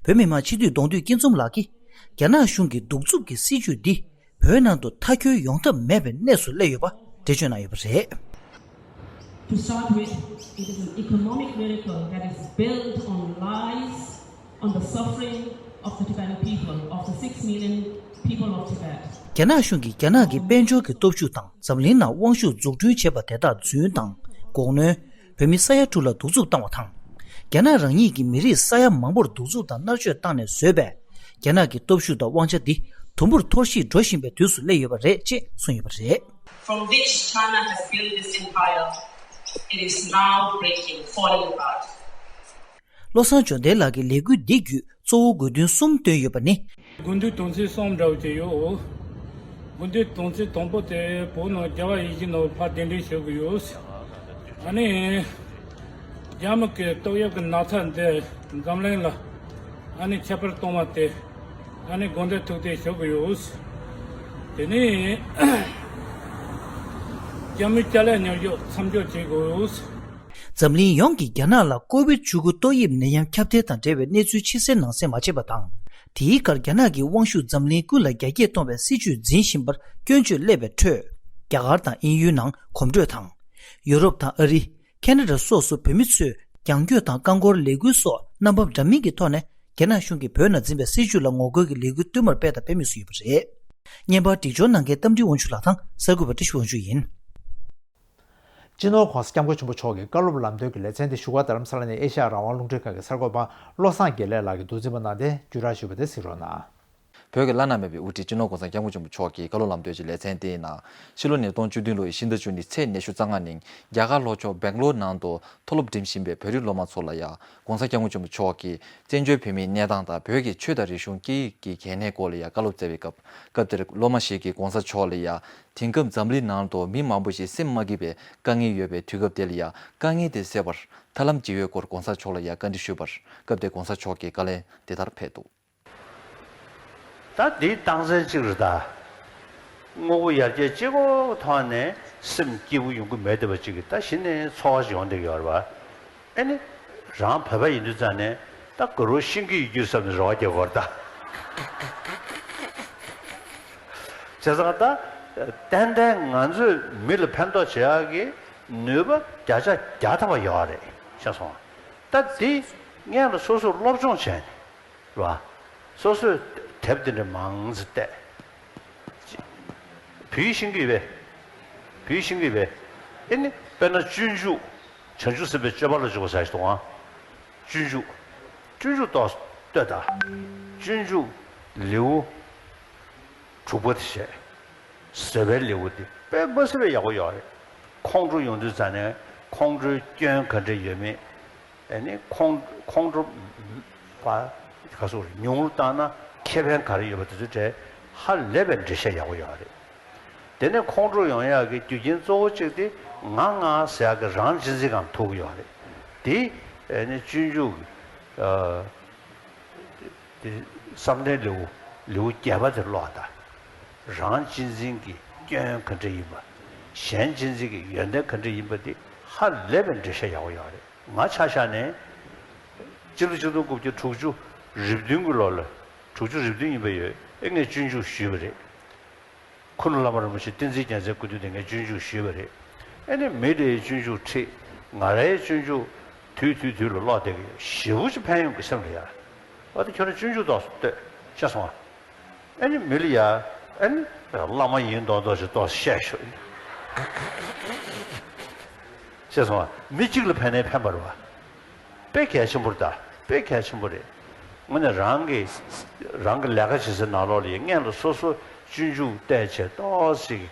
བོད་མི་མང་སྤྱི་འཐུས་གདོང་འདུས་སྐྱིད་འཛོམས་ལགས་ཀྱིས་རྒྱ་ནག་གཞུང་གི་གདུག་རྩུབ་ཀྱི་སྲིད་བྱུས་འདི་བོད་ནང་དུ་མཐའ་འཁྱོལ་ཡོང་ཐབས་མེད་པའི་གནས་སུ་སླེབས་ཡོད་པ་འགྲེལ་བརྗོད་གནང་ཡོད་པ་རེད། To start with, it is an economic miracle that is built on lies, on the suffering of the Tibetan people, of the six million people of Tibet. རྒྱ་ནག་གཞུང་གིས་རྒྱ་ནག་གི་དཔལ་འབྱོར་གྱི་སྟོབས་ཤུགས་དང་འཛམ་གླིང་ནང་དབང་ཤུགས་འཛུགས་སྐྲུན་བྱས་པ་དེ་དག་རྫུན་དང་། འགོག་གནོན། བོད་མི་ས་ཡ་དྲུག་ལ་གདུག་རྩུབ་བཏང་བ་དང་། རྒྱ་ནག་རང་ཉིད་ཀྱི་མི་རིགས་ས་ཡ་མང་པོར་གདུག་རྩུབ་དང་མནར་གཅོད་བཏང་ནས་བཟོས་པའི་རྒྱ་ནག་གི་སྟོབས་ཤུགས་དང་དབང་ཆ་འདི་དུམ་བུར་འཐོར་ཞིག་འགྲོ་བཞིན་པའི་དུས་སུ་སླེབས་ཡོད་པ་རེད་ཅེས་གསུངས་ཡོད་པ་རེད། From which China has built this empire, it is now breaking, falling apart. བློ་བཟང་འབྱོར་ལྡན་ལགས་ཀྱིས་ལས་འགུལ་འདི་བརྒྱུད་གཙོ་བོ་དགོས་འདུན་གསུམ་བཏོན་ཡོད་པ་ནི། དགོས་འདུན་དོན་ཚན་གསུམ་འདྲ་བོ་ཅིག་ཡོད། དགོས་འདུན་དོན་ཚན་དང་པོ་དེ་བོད་ནང་རྒྱལ་བ་ཡིད་བཞིན་ནོར་བུ་ཕར་གདན་འདྲེན་ཞུ་གི་ཡོད། ཨ་ནི། རྒྱ་མི་གི་ཏོག་དབྱིབས་ཀྱི་ན་ཚ་འདི་འཛམ་གླིང་ལ་ཨ་ནི་ཁྱབ་སྤེལ་གཏོང་བ་དེ་ཨ་ནི་དགོས་འདུན་ཐུགས་གཏད་ཞུ་གི་ཡོད། དེ་ནས་རྒྱ་མིའི་ཅ་ལག་ཉར་ཞོག་མཚམས་འཇོག་བྱེད་དགོས། འཛམ་གླིང་ཡོངས་ཀྱིས་རྒྱ་ནག་ལ་ཀོ་བིད་བཅུ་དགུ་ཏོག་དབྱིབས་ནད་ཡམས་ཁྱབ་གདལ་དང་འབྲེལ་བའི་གནས་ཚུལ་ཕྱི་གསལ་ནང་གསལ་མ་བྱས་པ་དང་། དེའི་ཁར་རྒྱ་ནག་གི་དབང་ཤུགས་འཛམ་གླིང་ཀུན་ལ་རྒྱ་སྐྱེད་གཏོང་བའི་སྲིད་བྱུས་འཛིན་བཞིན་པར་སྐྱོན་བརྗོད་སླེབས་པའི་ཁྲོད། རྒྱ་གར་དང་དབྱིན་ཡུལ་ནང་གོམ་བགྲོད་དང་། ཡུ་རོབ་དང་ཨ་རི། ཁེ་ན་ཌ་སོགས་སུ་བོད་མི་ཚོས་རྒྱང་སྐྱོད་དང་རྐང་འཁོར་ལས་འགུལ་སོགས་རྣམ་པ་འདྲ་མིན་གྱི་ཐོག་ནས་རྒྱ་ནག་གཞུང་གིས་བོད་ནང་འཛིན་པའི་སྲིད་བྱུས་ལ་ངོ་རྒོལ་གྱི་ལས་འགུལ་བསྟུད་མར་སྤེལ་དང་སྤེལ་མུས་སུ་ཡོད་པ་རེད། བརྙན་པར་སྒྲིག་སྦྱོར་གནང་མཁན་རྟ་མགྲིན་དབང་ཕྱུག་ལགས་དང་གསར་འགོད་པ་བཀྲ་ཤིས་དབང་ཕྱུག་ཡིན། སྤྱི་ནོར་༧གོང་ས་༧སྐྱབས་མགོན་ཆེན་པོ་མཆོག་གི་བཀའ་སློབ་ལམ་སྟོན་གྱི་ལེ་ཚན་དེ་བཞུགས་སྒར་རྡ་རམ་ས་ལ་ནས་ཨེ་ཤ་ཡ་རང་དབང་རླུང་འཕྲིན་ཁང་གི་གསར་འགོད་པ་བློ་བཟང་དགེ་ལེགས་ལགས་ཀྱིས་མདོ་འཛིན་པ་གནང་སྟེ་བརྒྱུད་བསྒྲགས་ཞུས་པ་དེ་གཟིགས་རོགས་གནང་། བོད་ཀྱི་བླ་ན་མེད་པའི་དབུ་ཁྲིད་སྤྱི་ནོར་༧གོང་ས་༧སྐྱབས་མགོན་ཆེན་པོ་མཆོག་གི་བཀའ་སློབ་ལམ་སྟོན་གྱི་ལེ་ཚན་དེའི་ནང་། ཕྱི་ལོ་ཉིས་སྟོང་བཅུ་བདུན་ལོའི་ཕྱི་ཟླ་བཅུ་གཉིས་ཚེས་ཉི་ཤུ་རྩ་ལྔ་ཉིན་རྒྱ་གར་ལྷོ་ཕྱོགས་སྦེང་ལོར་ནང་དུ་མཐོ་སློབ་འགྲིམ་བཞིན་པའི་བོད་རིགས་སློབ་མ་ཚོ་ལ་ཡང་༧གོང་ས་༧སྐྱབས་མགོན་ཆེན་པོ་མཆོག་གིས་བཙན་བྱོལ་བོད་མིའི་གནས་སྟངས་དང་བོད་ཀྱི་ཆོས་དང་རིག་གཞུང་སྐད་ཡིག་གི་གལ་གནད་སྐོར་ལ་ཡང་བཀའ་སློབ་སྩལ་བའི་སྐབས། སྐབས་དེར་སློབ་མ་ཞིག་གིས་༧གོང་ས་མཆོག་ལ་ཡང་དེང་སྐབས་འཛམ་གླིང་ནང་དུ་མི་མང་པོ་ཞིག་སེམས་མ་སྐྱིད་པའི་དཀའ་ངལ་ཡོད་པའི་དུས་སྐབས་དེ་ལ་ཡང་དཀའ་ངལ་དེ་སེལ་བར་ཐབས་ལམ་ཇི་ཡོད་སྐོར་༧གོང་ས་མཆོག་ལ་ཡང་བཀའ་འདྲི་ཞུས་པར། སྐབས་དེར་༧གོང་ས་མཆོག་གིས་བཀའ་ལན་འདི་ལྟར་ཕེབས་འདུག། ད་འདིའི་རྟགས་མཚན་གཅིག་རེད་ད། དངོས་པོ་ཡར་རྒྱས་གཅིག་པོ་ཐོག་ནས་སེམས་སྐྱིད་པོ་ཡོང་གི་མེད་བསྡད་པ་གཅིག་གིས་ད་གཞི་ནས་ཚོར་བ་ཞིག་ཡོང་བསྡད་ཀྱི་ཡོད་རེད་པ། ཨེ་ནི། རང་བོད་པ་ཡིན་དུས་ཙང་ནས་ད་དགའ་རོགས་ཤིང་གི་ཡི་གུར་བསམ་ནས་རེ་བ་རྒྱག་དགོས་རེད་ད། བྱས་ཙང་ད། ཏན་ཏན་ང་ཚོས་མི་ལ་ཕན་ཐོགས་བྱེད་ཡག་གི་ནུས་པ་བརྒྱ་ཆ་བརྒྱ་ཐམ་པ་ཡོད་རེད། ཤེས་སོང་ང་། ད་འདི་སྔོན་ལ་སོ་སོས་སློབ་སྦྱོང་བྱས་ནས། རེད་བ། སོ་སོས་དེབ་དེ་འདྲ་མང་ཙམ་བལྟས། བོད་ཡིག་ཤེས་ཀྱི་ཡོད་པས། བོད་ཡིག་ཤེས་ཀྱི་ཡོད་པས། ཨེ་ནི་དཔེར་ན་སྤྱོད་འཇུག་བྱང་ཆུབ་སེམས་དཔའི་སྤྱོད་པ་ལ་འཇུག་པ་ཟེར་ཞིག་འདུག་ཨང་། སྤྱོད་འཇུག་སྤྱོད་འཇུག་ཏོག་ཙམ་ལྟོས་དང་། སྤྱོད་འཇུག་ལེའུ་དྲུག་པ་དེ་བྱས། བཟོད་པའི་ལེའུ་དེ་དཔེ་མ་སྲིད་པའི་ཡག་པོ་ཡོད་རེད། ཁོང་ཁྲོ་ཡོང་དུས་ཙང་ནས་ཁོང་ཁྲོའི་སྐྱོན་ག་འདྲ་ཡོད་མེད། ཨ་ནི་ཁོང་ཁོང་ཁྲོ་བ་ག་སོགས་ཉུང་རུ་བཏང་ན་ཁེ་ཕན་ག་རེ་ཡོད་པ་དེ་ཚོའི་གྲས་ཧ་ལས་པའི་འགྲེལ་བཤད་ཡག་པོ་ཡོད་རེད། དེ་ནས་ཁོང་ཁྲོ་ཡོང་ཡག་གི་རྒྱུ་རྐྱེན་གཙོ་བོ་གཅིག་དེ་ང་ང་ཟེར་ཡག་གི་རང་གཅེས་འཛིན་སྒང་ཐུག་གི་ཡོད་རེད། དེ་ཨ་ནི་སྤྱོད་འཇུག་གི་ཨ། དེ་བསམ་གཏན་ལེའུ་ལེའུ་བརྒྱད་པ་དེ་ཀློག་དང་། རང་གཅེས་འཛིན་གྱི་སྐྱོན་ག་འདྲ་ཡིན་པ། གཞན་གཅེས་འཛིན་གྱི་ཡོན་ཏན་ག་འདྲ་ཡིན་པ་དེ་ཧ་ལས་པའི་འགྲེལ་བཤད་ཡག་པོ་ཡོད་རེད། ང་ཆ་བཞག་ནས་སྤྱི་ལོ་ཆིག་སྟོང་དགུ་བརྒྱ་དྲུག་ཅུ་རེ་བདུན་གྱི་ལོ་ལ་དྲུག་ཅུ་རེ་བདུན་ཡིན་པ་ཡོད། ཨེ་ངས་སྤྱོད་འཇུག་ཞུས་པ་རེད། ཁུ་ནུ་བླ་མ་རིན་པོ་ཆེ་བསྟན་འཛིན་རྒྱལ་མཚན་སྐུ་མདུན་དེ་ངས་སྤྱོད་འཇུག་ཞུས་པ་རེད། ཨེ་ནི་མི་རེའི་སྤྱོད་འཇུག་ཁྲིད། ང་རའི་སྤྱོད་འཇུག་དུས་དུས་དུས་ལ་ཀློག་བསྡད་ཀྱི་ཡོད། ཞེ་པོ་ཅིག་ཕན་ཡོན་གྱི་སེམས་ལ་ཡ། ཨ་ད་ཁྱོད་རང་སྤྱོད་འཇུག་ཏོག་ཙམ་ལྟོས། ཤེས་སོང་ཨ། ཨེ་ནི་མི་ལ་ཡ། ཨེ་ནི་བླ་མ་ཡིན་མདོག་མདོག་ཅིག་ཏོག་ཙམ་བཤད་ཤོག། ཤེས་སོང་ཨ། མི་གཅིག་ལ་ཕན་ནའི་ཕན་པ་རེད་བ། དཔེ་གལ་ཆེན་པོ་རེད་ད། དཔེ་གལ་ཆེན་པོ་རེད། དངོས་གནས་རང་གི་རང་གི་ལས་ཀ་བྱེད་སའི་ནང་ལོགས་ལ་ཡིན་སྔོན་ལ་སོ་སོ་སྤྱོད་འཇུག་བལྟས་བྱས་ཏོག་ཙམ་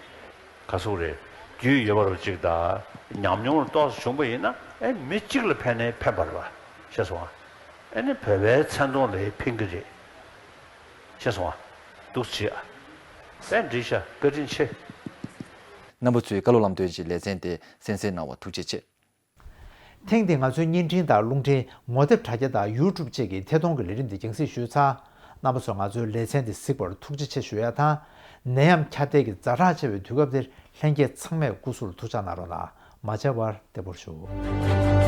ག་ཟུག་རེད། རྒྱུས་ཡོད་པ་རུ་གཅིག་དང་ཉམས་མྱོང་ཏོག་ཙམ་བྱུང་པ་ཡིན་ན་ཨེ་མི་གཅིག་ལ་ཕན་ནའི་ཕན་པ་རེད་བ། ཤེས་སོང་ཨ། ཨེ་ནི་བོད་པའི་མཚན་མཐོང་ལ་ཕན་གི་རེད། ཤེས་སོང་ཨ། འདུག་བྱེད་ཨ། དཔེ་འགྲིག་ཤག་བཀའ་དྲིན་ཆེ། རྣམ་པ་ཚོས་བཀའ་སློབ་ལམ་སྟོན་གྱི་ལེ་ཚན་དེ་གསན་གཟིགས་གནང་བར་ཐུགས་རྗེ་ཆེ། ཐེངས་འདིའི་ང་ཚོའི་བརྙན་འཕྲིན་དང་རླུང་འཕྲིན། ངོ་དེབ་དྲ་རྒྱ་དང་ཡུ་ཊུབ་བཅས་ཀྱི་ཐད་གཏོང་གི་ལས་རིམ་འདི་རྒྱང་སྲིང་ཞུས་ཚར། རྣམ་པ་ཚོས་ང་ཚོའི་ལེ་ཚན་འདི་གཟིགས་པར་ཐུགས་རྗེ་ཆེ་ཞུ་ཡ་དང་། ནད་ཡམས་ཁྱབ་གདལ་གྱི་ཛ་དྲག་ཆེ་བའི་དུས་སྐབས་འདིར་ལྷན་རྒྱས་ཚང་མས་སྐུ་གཟུགས་ལ་ཐུགས་ཅག་གནང་རོགས་གནང་། མ་མཇལ་བར་བདེ་པོར་བཞུགས།